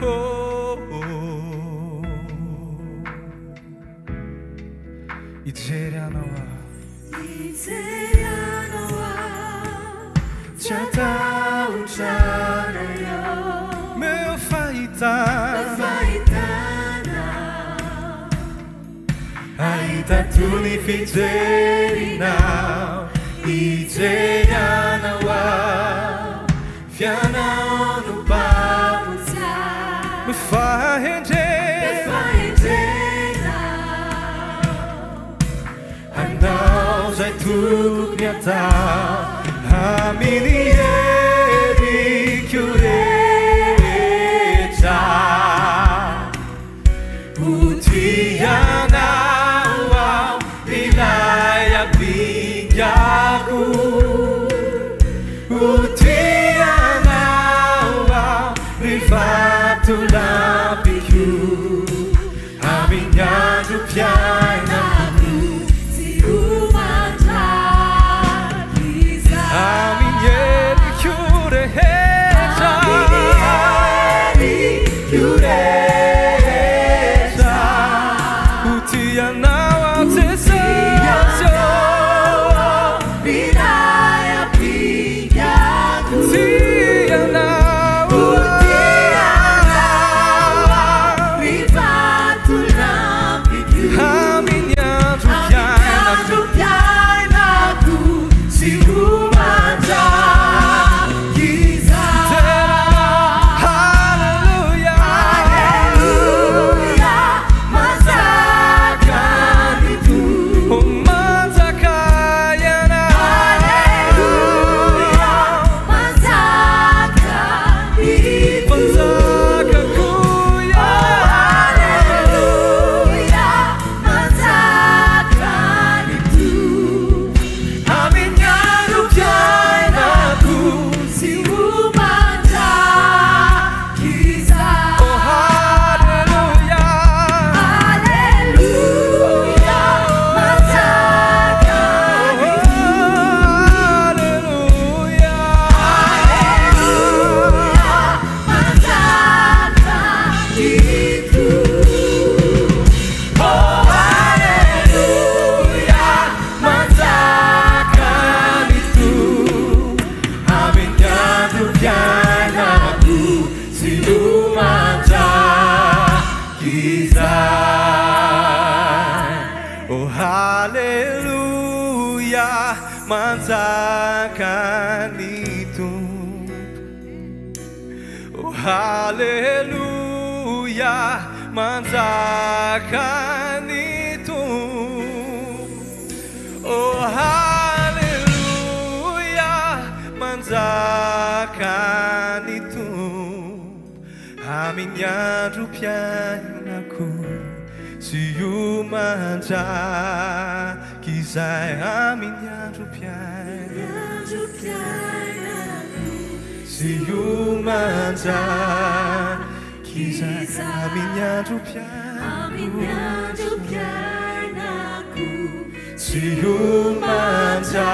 oh, oh. Hijery anao aho.
Hijery anao aho, tsy hatahotra Ray ô.
Omeo fahitana.
Fahitana.
Hahita toy ny fijerinao. Hijery anao aho, f'ianao no
Mpamonjy ahy.
Fahendrena.
Fahendrena.
Hanao izay tokony hatao. Amin'ny heriko rehetra. Ho tia anao aho, ilay ampingako. Ho tia anao aho, ry vatolampiko. Amin'ny androm-piainako.
Sy ho mandrakizay.
Amin'ny heriko rehetra.
Heriko rehetra.
Ho tia anao aho Jesosy.
androm-piainako sy ho mandrakizay.
Haleloia.
Haleloia, manjaka ny Tompo.
Oh, manjaka Ianao.
Haleloia, manjaka ny Tompo.
Manjaka koa Ianao.
Haleloia, manjaka ny Tompo.
Amin'ny androm-piainako
sy ho mandrakizay.
Oh, haleloia.
Haleloia, manjaka ny
Haleloia.
Haleloia, manjaka ny Tompo.
Oh, haleloia, manjaka ny Tompo. Amin'ny androm-piainako sy ho mandrakizay. Oh, haleloia, manjaka ny Tompo. Oh, haleloia, manjaka ny Tompo. Oh, haleloia, manjaka ny Tompo. Amin'ny androm-piainako sy ho mandrakizay. Amin'ny androm-piainako sy ho mandrakizay. Amin'ny androm-piainako sy ho mandrakizay.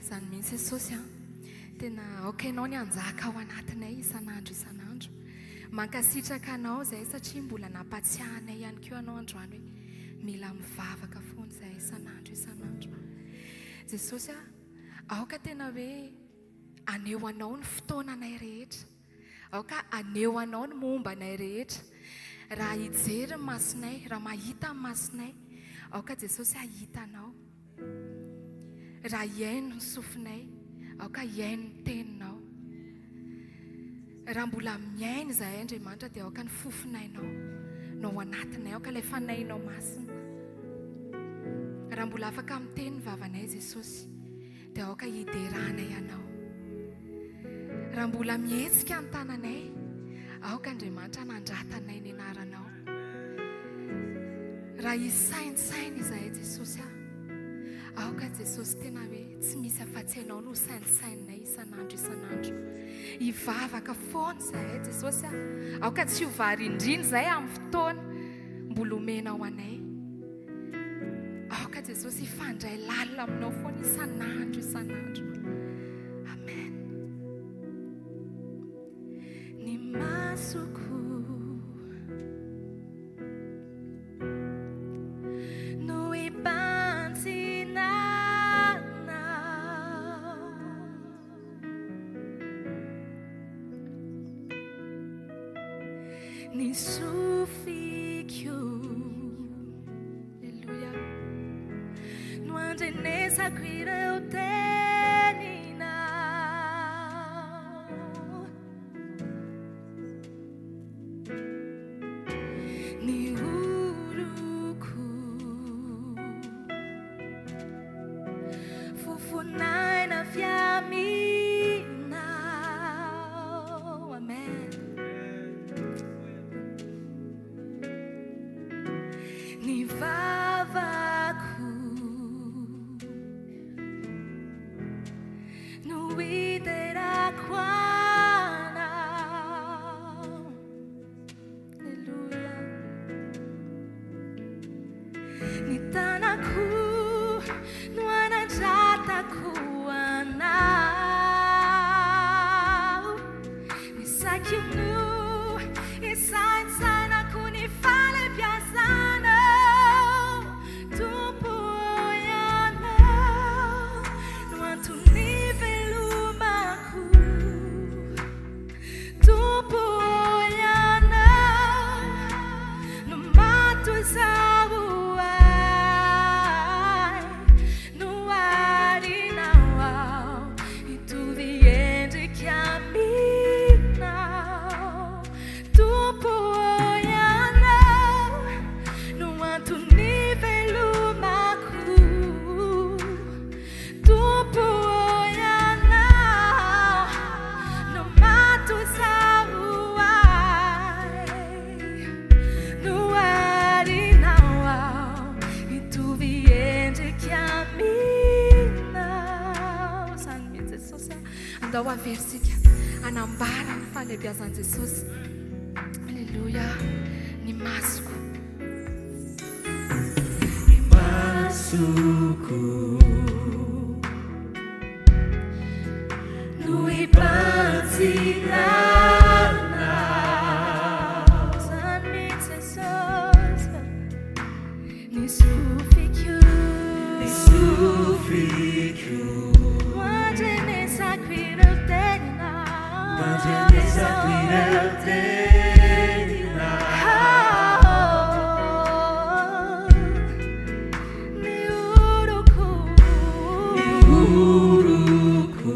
Izany mihitsy Jesosy an. Tena aoka ianao ny hanjaka ao anatinay isan'andro isan'andro. Mankasitraka anao izahay satria mbola nampatsiahy anay ihany koa ianao androany hoe mila mivavaka foana izahay isan'andro isan'andro. Jesosy a, aoka tena hoe haneho anao ny fotoananay rehetra. Aoka haneho anao ny momba anay rehetra. Raha hijery ny masonay, raha mahita ny masonay, aoka Jesosy hahita anao. Raha hihaino ny sofinay, aoka hihaino ny teninao. Raha mbola mihaino izahay Andriamanitra dia aoka ny fofonainao no ao anatinay, aoka ilay fanahinao masina. Raha mbola afaka miteny ny vavanay Jesosy dia aoka hideranay Anao. Raha mbola mihetsika ny tananay, aoka Andriamanitra hanandratanay ny anaranao. Raha hisaintsaina izahay Jesosy ah, aoka Jesosy tena hoe tsy misy afa-tsy Ianao no saintsaininay isan'andro isan'andro. Hivavaka foana izahay Jesosy ah, aoka tsy ho varindrina izahay amin'ny fotoana mbola omenao anay. Aoka Jesosy hifandray lalina aminao foana isan'andro isan'andro. Amen. Ny masoko no hibanjina anao. Ny sofiko, Aleloia, no andrenesako ireo teninao. Ny oroko, fofonaina avy aminao. Amen. Ny vavako no hiderako anao. Aleloia. Ny tanako no anandratako anao. Andao averintsika hanambara ny fahalehibiazan'i Jesosy. Aleloia. Ny masoko.
Ny masoko no hibanjina anao.
Izany mihitsy Jesosy. Ny sofiko.
Ny sofiko.
No andrenesako ireo teninao.
No andrenesako ireo teninao.
Ny oroko.
Ny oroko.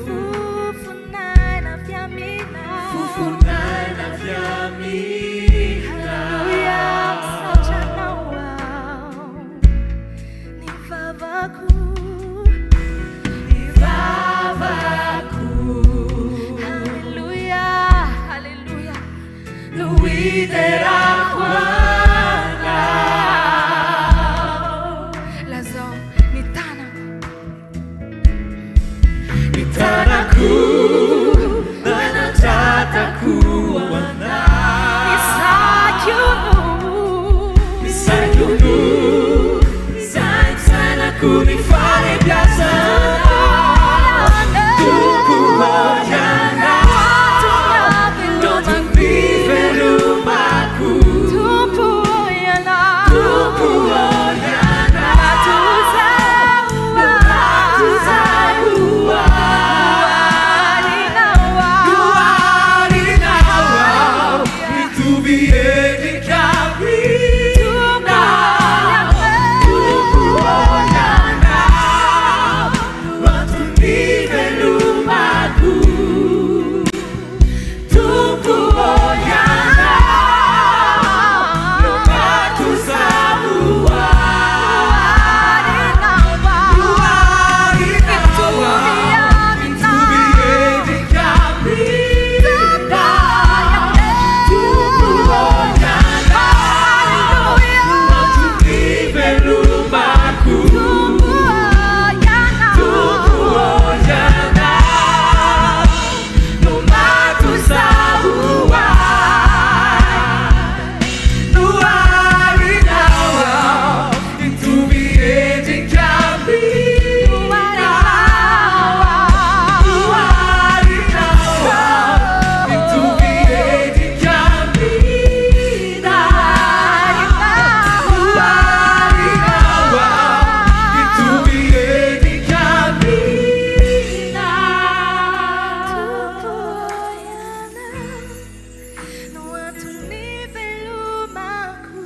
Fofon'aina fiamina.
Fofon'aina fiamina.
Haleloia, misaotra anao aho. Ny vavako.
Ny vavako.
Haleloia, haleloia.
No hiderako anao.
Lazao ny tanako.
Ny tanako nanandratako anao.
Ny saiko no.
Ny saiko no saintsainako ny fahalebiazanao. Tompo ô Ianao no antony ivelomako.
Tompo ô Ianao.
Tompo ô Ianao no mahatonga ahy. Noharinao aho mitovy endrika aminao. Tompo ô Ianao no antony ivelomako. Tompo ô Ianao no mahatonga ahy. Noharinao aho mitovy endrika aminao. Tompo ô Ianao no antony ivelomako. Tompo ô Ianao no mahatonga ahy. Noharinao aho mitovy endrika aminao. Noharinao aho mitovy endrika aminao. Noharinao aho mitovy endrika aminao.
Tompo Ianao no antony ivelomako.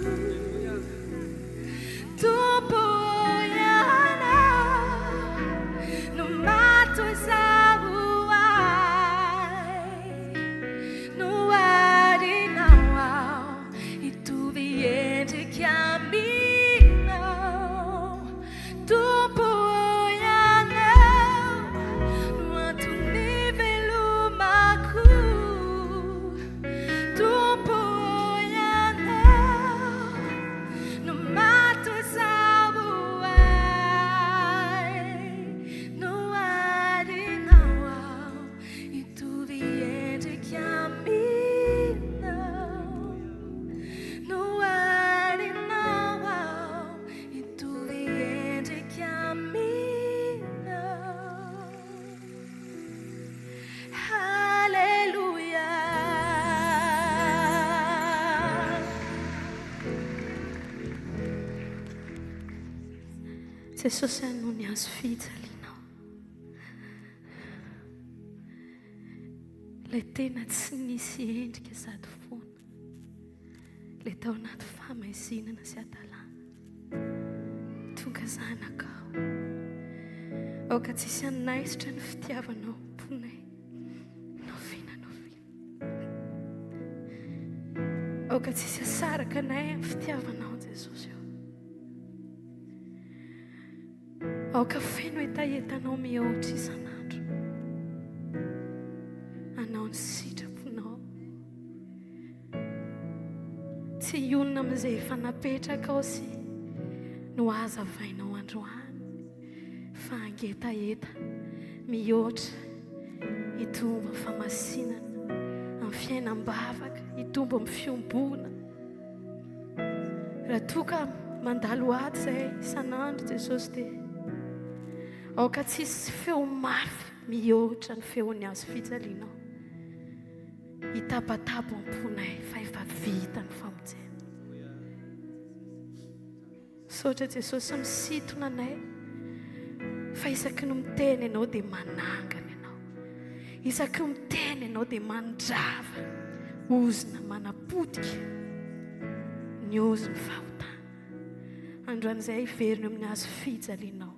Tompo Ianao no mahatonga ahy. Noharinao aho hitovy endrika aminao. Tompo Ianao no antony ivelomako. Tompo Ianao no mahatonga ahy. Noharinao aho hitovy endrika aminao. Noharinao aho hitovy endrika aminao. Haleloia.
Jesosy a noho ny hazo fijalianao. Ilay tena tsy nisy endrika sady foana. Ilay tao anaty fahamaizinana sy hadalana. Tonga zanakao. Aoka tsy hisy hanaisotra ny fitiavanao am-ponay. Na oviana na oviana. Aoka tsy hisy hasaraka anay amin'ny fitiavanao Jesosy ô. Aoka feno hetahetanao mihoatra isan'andro. Anao ny sitraponao. Tsy hionona amin'izay efa napetrakao sy nohazavainao androany fa hangetaheta mihoatra. Hitombo amin'ny fahamasinana, amin'ny fiainam-bavaka, hitombo amin'ny fiombonana. Raha toa ka mandalo ady izahay isan'andro Jesosy dia aoka tsy hisy feo mafy mihoatra ny feon'ny hazo fijalianao hitabatabo am-ponay fa efa vita ny famonjena. Misaotra Jesosy misintona anay fa isaky ny miteny ianao dia manangana ianao. Isaky ny miteny ianao dia mandrava ozona manapotika ny ozon'ny fahotana. Androany izay hiverina eo amin'ny hazo fijalianao.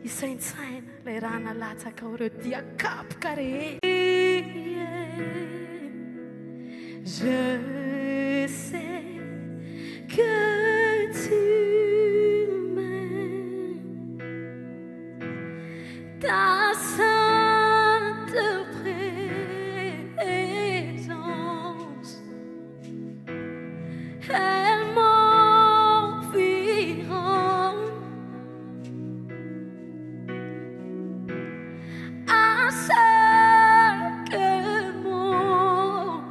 Hisaintsaina ilay rà nalatsakao ireo dia kapoka rehetra. Je sais que tu m'aimes, ta sainte présence, elle m'environne. À chaque moment,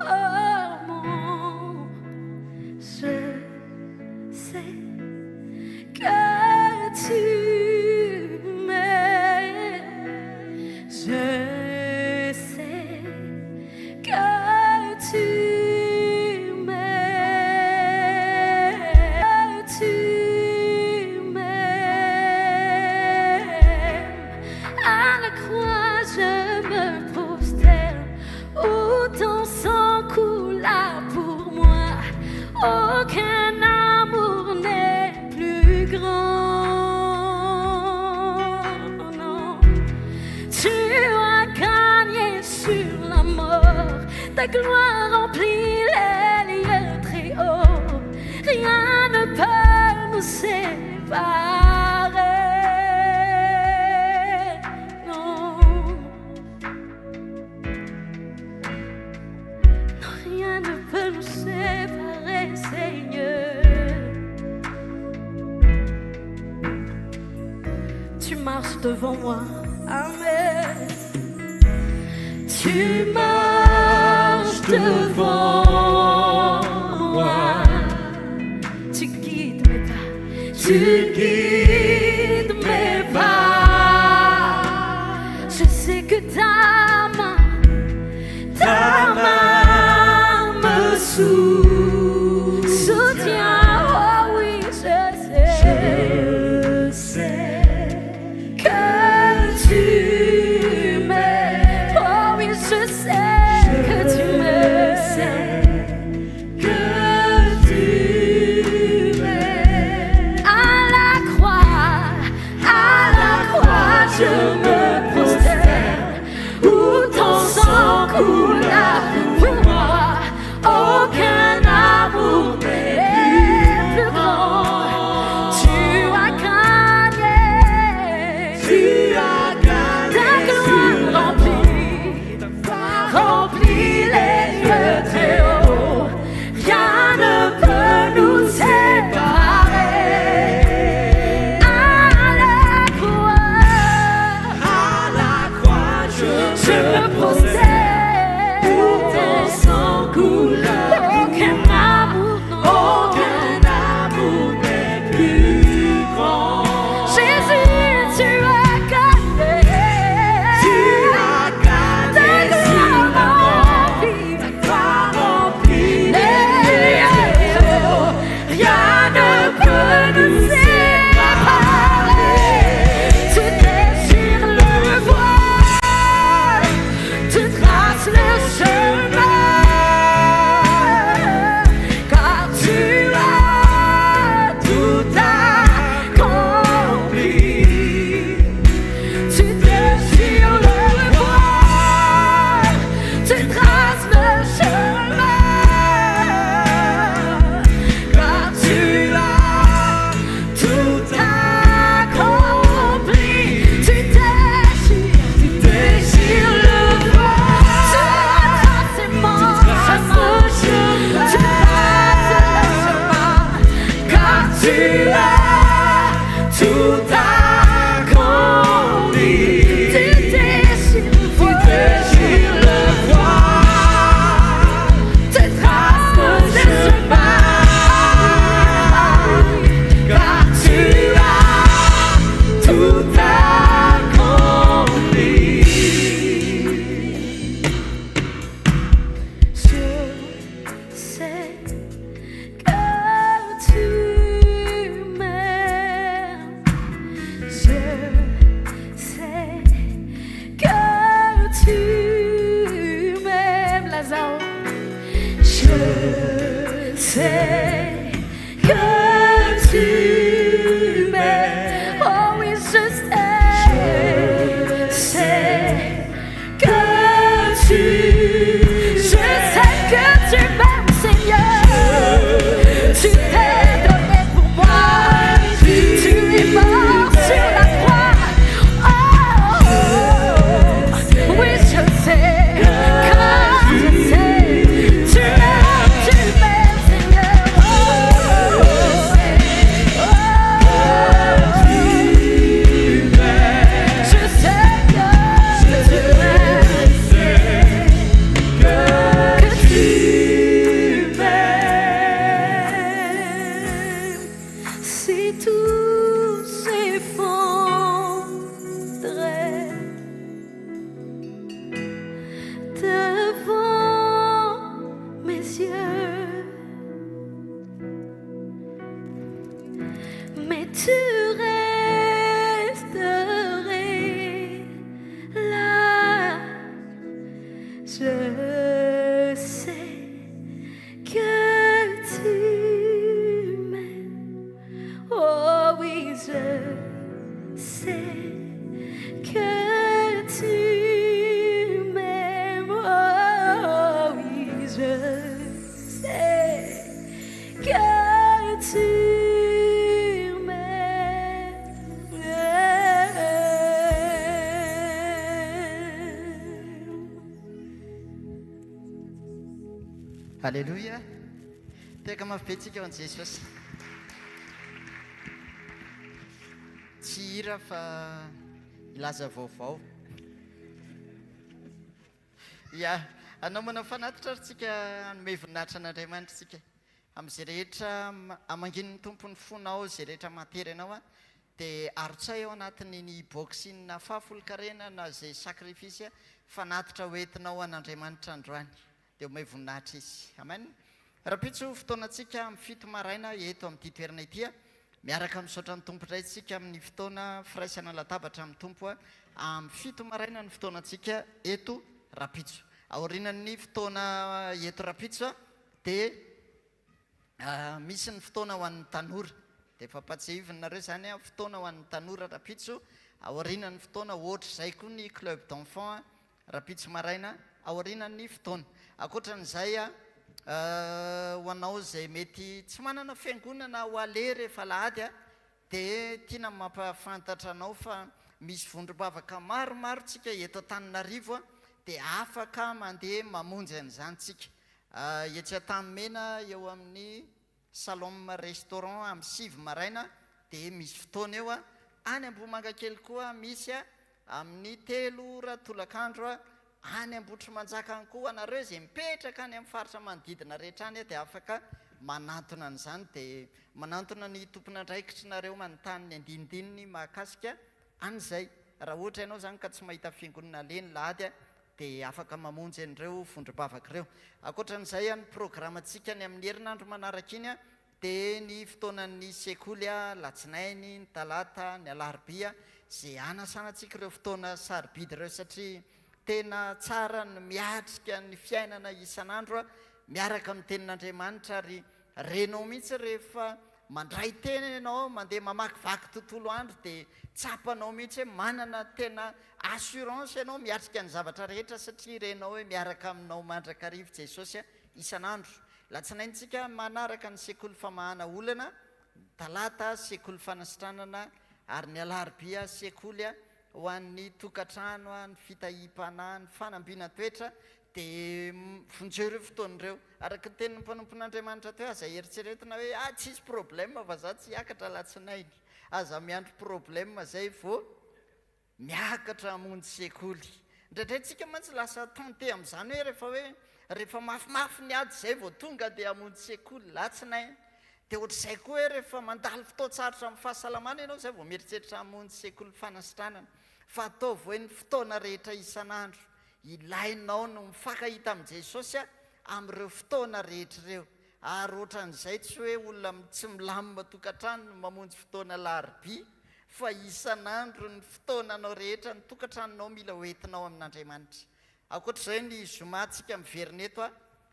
je sais que tu m'aimes. Je sais que tu m'aimes. Tu m'aimes. À la croix, je me prosterne. Où ton sang coula pour moi. Aucun amour n'est plus grand. Non. Tu as gagné sur la mort. Ta gloire remplit les lieux très hauts. Rien ne peut nous séparer. Non. Non, rien ne peut nous séparer, Seigneur. Tu marches devant moi. Amen. Tu marches devant moi. Tu guides mes pas. Tu guides mes pas. Je sais que ta main, ta main me soutient. Oh oui, je sais.
Je sais
que tu m'aimes. Oh oui, je sais que tu m'aimes.
Que tu m'aimes.
À la croix, à la croix, je me prosterne. Où ton sang coula pour moi. Aucun amour n'est plus grand. Tu as gagné.
Tu as gagné.
Ta gloire remplit, remplit les lieux très hauts. Rien ne peut nous séparer. À la croix,
À la croix, je,
je me prosterne.
Où ton sang coula.
Aucun amour, non.
Aucun amour n'est plus grand.
Jésus, tu as gagné.
Tu as gagné
Ta
sur la
gloire
mort.
remplit,
Ta gloire remplit
les lieux. Rien ne peut nous séparer. Tu déchires le voile, tu
sais que tu m'aimes. Oh oui, je sais, je sais que tu, je sais que tu m'aimes, Seigneur. Tu t'es donné pour moi. Tu es mort sur la croix. Oh, oui, je sais, car je sais, tu m'aimes, tu m'aimes, Seigneur. Oh, je sais que tu m'aimes, que tu m'aimes. Si tout s'effondrait devant mes yeux, mais tu resterais là. Je sais que tu m'aimes. Oh oui, je sais que tu m'aimes. Oh oui, je sais que tu m'aimes.
Aleloia! Tehaka mafy be tsika ho an'i Jesosy. Tsy hira fa hilaza vaovao. Ya, hanao manao fanatitra ary tsika hanome voninahitra an'Andriamanitra tsika. Amin'izay rehetra hamangian'ny Tompo ny fonao, izay rehetra mahatery anao, dia arotsay ao anatin'iny box iny na fahafolonkarena na izay sacrifice fanatitra hoentinao an'Andriamanitra androany. Dia omeo voninahitra Izy. Amen. Rahampitso fotoanantsika amin'ny fito maraina eto amin'ity toerana ity. Miaraka misaotra ny Tompo indray isika amin'ny fotoana firaisana latabatra amin'ny Tompo. Amin'ny fito maraina ny fotoanantsika eto rahampitso. Aorianan'ny fotoana eto rahampitso dia misy ny fotoana ho an'ny tanora. Dia efa ampatsiahivinareo izany fotoana ho an'ny tanora rahampitso. Aorianan'ny fotoana ohatr'izay koa ny club d'enfants Rahampitso maraina, aorianan'ny fotoana. Ankoatran'izay, ho anao izay mety tsy manana fiangonana ho aleha rehefa alahady, dia tiana ny mampahafantatra anao fa misy vondrom-bavaka maromaro tsika eto Antananarivo, dia afaka mandeha mamonjy an'izany tsika. Etsy Antanimena eo amin'ny Salom Restaurant amin'ny sivy maraina dia misy fotoana eo, any Ambohimangakely koa misy amin'ny telo ora tolakandro, any Ambohitrimanjaka any koa, anareo izay mipetraka any amin'ny faritra manodidina rehetra any dia afaka manantona an'izany dia manantona ny tompon'andraikitrinareo manontany ny andinindininy mahakasika an'izay. Raha ohatra ianao izany ka tsy mahita fiangonana aleha ny lahady dia afaka mamonjy an'ireo vondrom-bavaka ireo. Ankoatra an'izay, ny programantsika ny amin'ny herinandro manaraka iny dia ny fotoanan'ny sekoly, alatsinainy, ny talata, ny alarobia, izay hanasana antsika ireo fotoana sarobidy ireo satria tena tsara ny miatrika ny fiainana isan'andro miaraka amin'ny tenin'Andriamanitra ary Renao mihitsy rehefa mandray tena ianao, mandeha mamakivaky tontolo andro dia tsapanao mihitsy hoe manana tena assurance ianao miatrika ny zavatra rehetra satria renao hoe miaraka aminao mandrakariva Jesosy isan'andro. Latsinaintsika manaraka ny sekoly famahana olana, ny talata sekoly fanasitranana ary ny alarobia sekoly ho an'ny tokantrano, ny fitahiam-panahy, ny fanambinan-toetra dia vonjeo ireo fotoana ireo. Araka ny tenin'ny mpanompon'Andriamanitra teo, aza eritreretina hoe ah tsisy problème fa za tsy hiakatra alatsinainy. Aza miandry problème zay vao miakatra hamonjy sekoly. Indraindray tsika mantsy lasa tenté amin'izany hoe rehefa hoe rehefa mafimafy ny ady zay vao tonga dia hamonjy sekoly latsinainy. Dia ohatr'izay koa hoe rehefa mandalo fotoan-tsarotra amin'ny fahasalamana ianao izay vao mieritreritra hamonjy sekoly fanasitranana. Fa ataovy hoe ny fotoana rehetra isan'andro ilainao no mifankahita amin'i Jesosy amin'ireo fotoana rehetra ireo. Ary ohatran'izay tsy hoe olona tsy milamina tokantrano no mamonjy fotoana alarobia fa isan'andro ny fotoananao rehetra, ny tokantranonao mila hoentinao amin'Andriamanitra. Ankoatr'izay ny zoma tsika miverina eto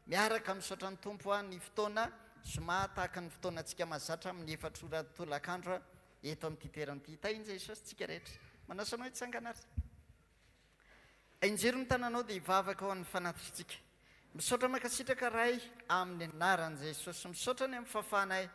miaraka misaotra ny Tompo ny fotoana. Zoma tahaka ny fotoanantsika mahazatra amin'ny efatra ora tolakandro eto amin'ity toerana ity. Tahin'i Jesosy tsika rehetra. Manasa anao hitsangana ary. Injero ny tananao dia hivavaka ho an'ny fanatitritsika. Misaotra mankasitraka Ray amin'ny anaran'i Jesosy. Misaotra ny amin'ny fahafahanay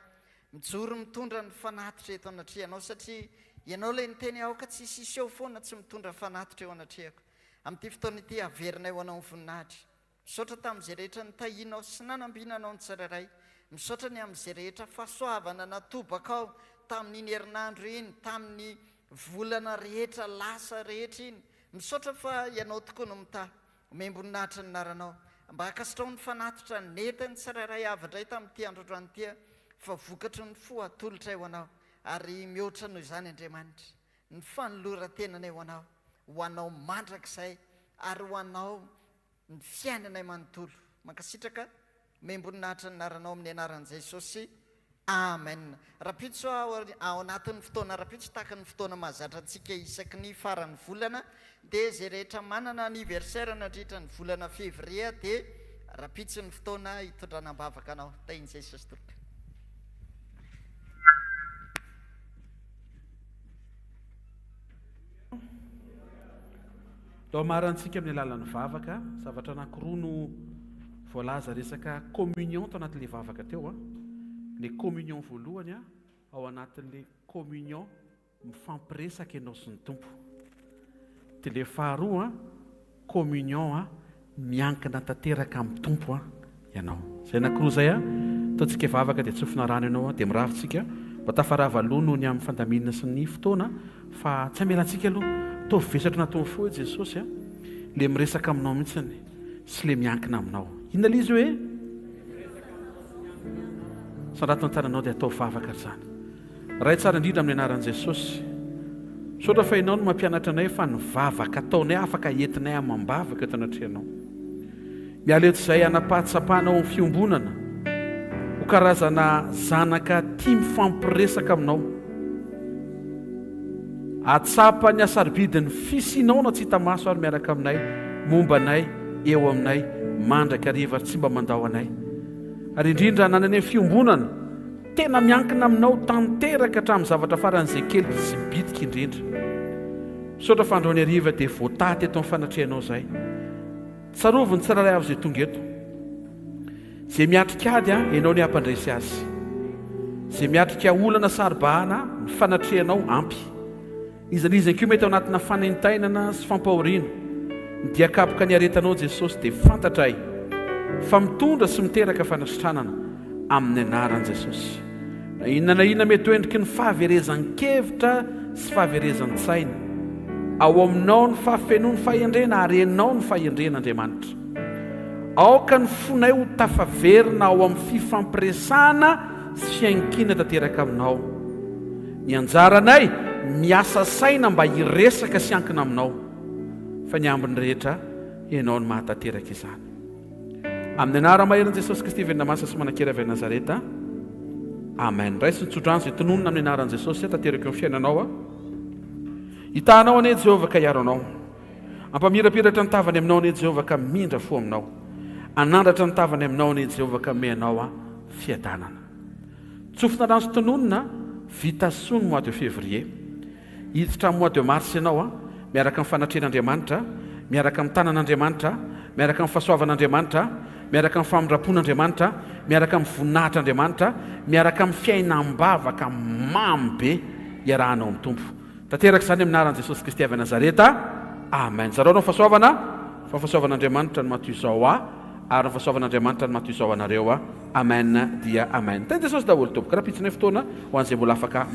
mijoro mitondra ny fanatitra eto anatrehanao satria Ianao ilay niteny aoka tsy hisy hiseho foana tsy mitondra fanatitra eo anatrehako. Amin'ity fotoana ity averinay ho anao ny voninahitra. Misaotra tamin'izay rehetra nitahianao sy nanambinanao ny tsirairay. Misaotra ny amin'izay rehetra fahasoavana natobakao tamin'iny herinandro iny, tamin'ny volana rehetra lasa rehetra iny. Misaotra fa Ianao tokoa no mitahy. Omem-boninahitra ny anaranao. Mba ankasitraho ny fanatitra nentin'ny tsirairay avy indray tamin'ity andro androany ity fa vokatry ny fo atolotray ho Anao. Ary mihoatra noho izany Andriamanitra, ny fanoloran-tenanay ho Anao, ho Anao mandrakizay ary ho Anao ny fiainanay manontolo. Mankasitraka, omem-boninahitra ny anaranao amin'ny anaran'i Jesosy. Amen. Rahampitso aho ao anatin'ny fotoana rahampitso tahaka ny fotoana mahazatra antsika isaky ny faran'ny volana dia izay rehetra manana anniversaire nandritra ny volana février dia rahampitso ny fotoana hitondrana am-bavaka anao. Tahin'i Jesosy Tompo.
Ndao hamarantsika amin'ny alalan'ny vavaka. Zavatra anankiroa no voalaza resaka communion tao anatin'ilay vavaka teo an. Ilay communion voalohany an, ao anatin'ilay communion mifampiresaka ianao sy ny Tompo. Dia ilay faharoa an, communion a, miankina tanteraka amin'ny Tompo a, ianao. Izay anankiroa izay a, ataontsika vavaka dia tsofina rano ianao a, dia mirava tsika, mba tafarava aloha noho ny amin'ny fandaminana sy ny fotoana, fa tsy hamela antsika aloha. Ataovy vesatra anatin'ny fo hoe Jesosy a, le miresaka aminao mihitsiny sy le miankina aminao. Inona le izy hoe? Sandrato ny tananao dia ataovy vavaka izany. Ray tsara indrindra amin'ny anaran'i Jesosy. Misaotra fa Ianao no mampianatra anay fa ny vavaka ataonay afaka entinay amam-bavaka eto anatrehanao. Miala eto izay hanam-pahatsapana ao amin'ny fiombonana ho karazana zanaka tia mifampiresaka aminao. Hahatsapa ny hasarobidin'ny fisianao na tsy hita maso ary miaraka aminay, momba anay, eo aminay, mandrakariva ary tsy mba mandao anay. Ary indrindra hanananay fiombonana. Tena miankina aminao tanteraka hatramin'ny zavatra faran'izay kely sy bitika indrindra. Misaotra fa androany hariva dia voatahy teto amin'ny fanatrehanao izahay. Tsarovy ny tsirairay avy izay tonga eto. Izay miatrika ady, ianao ny hampandresy azy. Izay miatrika olana saro-bahana, ny fanatrehanao ampy. Iza n'iza koa mety ao anatina fanaintainana sy fampahoriana, ny dian-kapoka niaretanao Jesosy dia fantatray fa mitondra sy miteraka fanasitranana amin'ny anaran'i Jesosy. Na inona na inona mety ho endriky ny fahaverezan-kevitra sy fahaverezan-tsaina, ao aminao ny fahafenoan'ny fahendrena ary ianao no fahendren'Andriamanitra. Aoka ny fonay ho tafaverina ao amin'ny fifampiresahana sy fiankiana tanteraka aminao. Ny anjaranay, miasa saina mba hiresaka sy hiankina aminao, fa ny ambiny rehetra, Ianao no mahatanteraka izany. Amin'ny anara-maherin'i Jesosy Kristy velona masina sy manan-kery avy any Nazareta. Amen. Raiso ny tsodrano izay tononina amin'ny anaran'i Jesosy, tanteraka eo amin'ny fiainanao. Hitahanao anie Jehovah ka hiaro anao. Hampamirapiratra ny tavany aminao anie Jehovah ka mindra fo aminao. Hanandratra ny tavany aminao anie Jehovah ka hanome anao fiadanana. Tsofina rano sy tononina, vita soa ny mois de février. Hiditra amin'ny mois de mars ianao miaraka amin'ny fanatrehan'Andriamanitra, miaraka amin'ny tanan'Andriamanitra, miaraka amin'ny fahasoavan'Andriamanitra, miaraka amin'ny famindram-pon'Andriamanitra, miaraka amin'ny voninahitr'Andriamanitra, miaraka amin'ny fiainam-bavaka mamy be iarahanao amin'ny Tompo. Tanteraka izany amin'ny anaran'i Jesosy Kristy avy Nazareta. Amen. Zarao ny fahasoavana, fa ny fahasoavan'Andriamanitra no maha-toy izao ahy, ary ny fahasoavan'Andriamanitra no maha-toy izao anareo. Amen dia amen. Tahin'i Jesosy daholo tompoko. Rahampitso indray fotoana ho an'izay mbola afaka.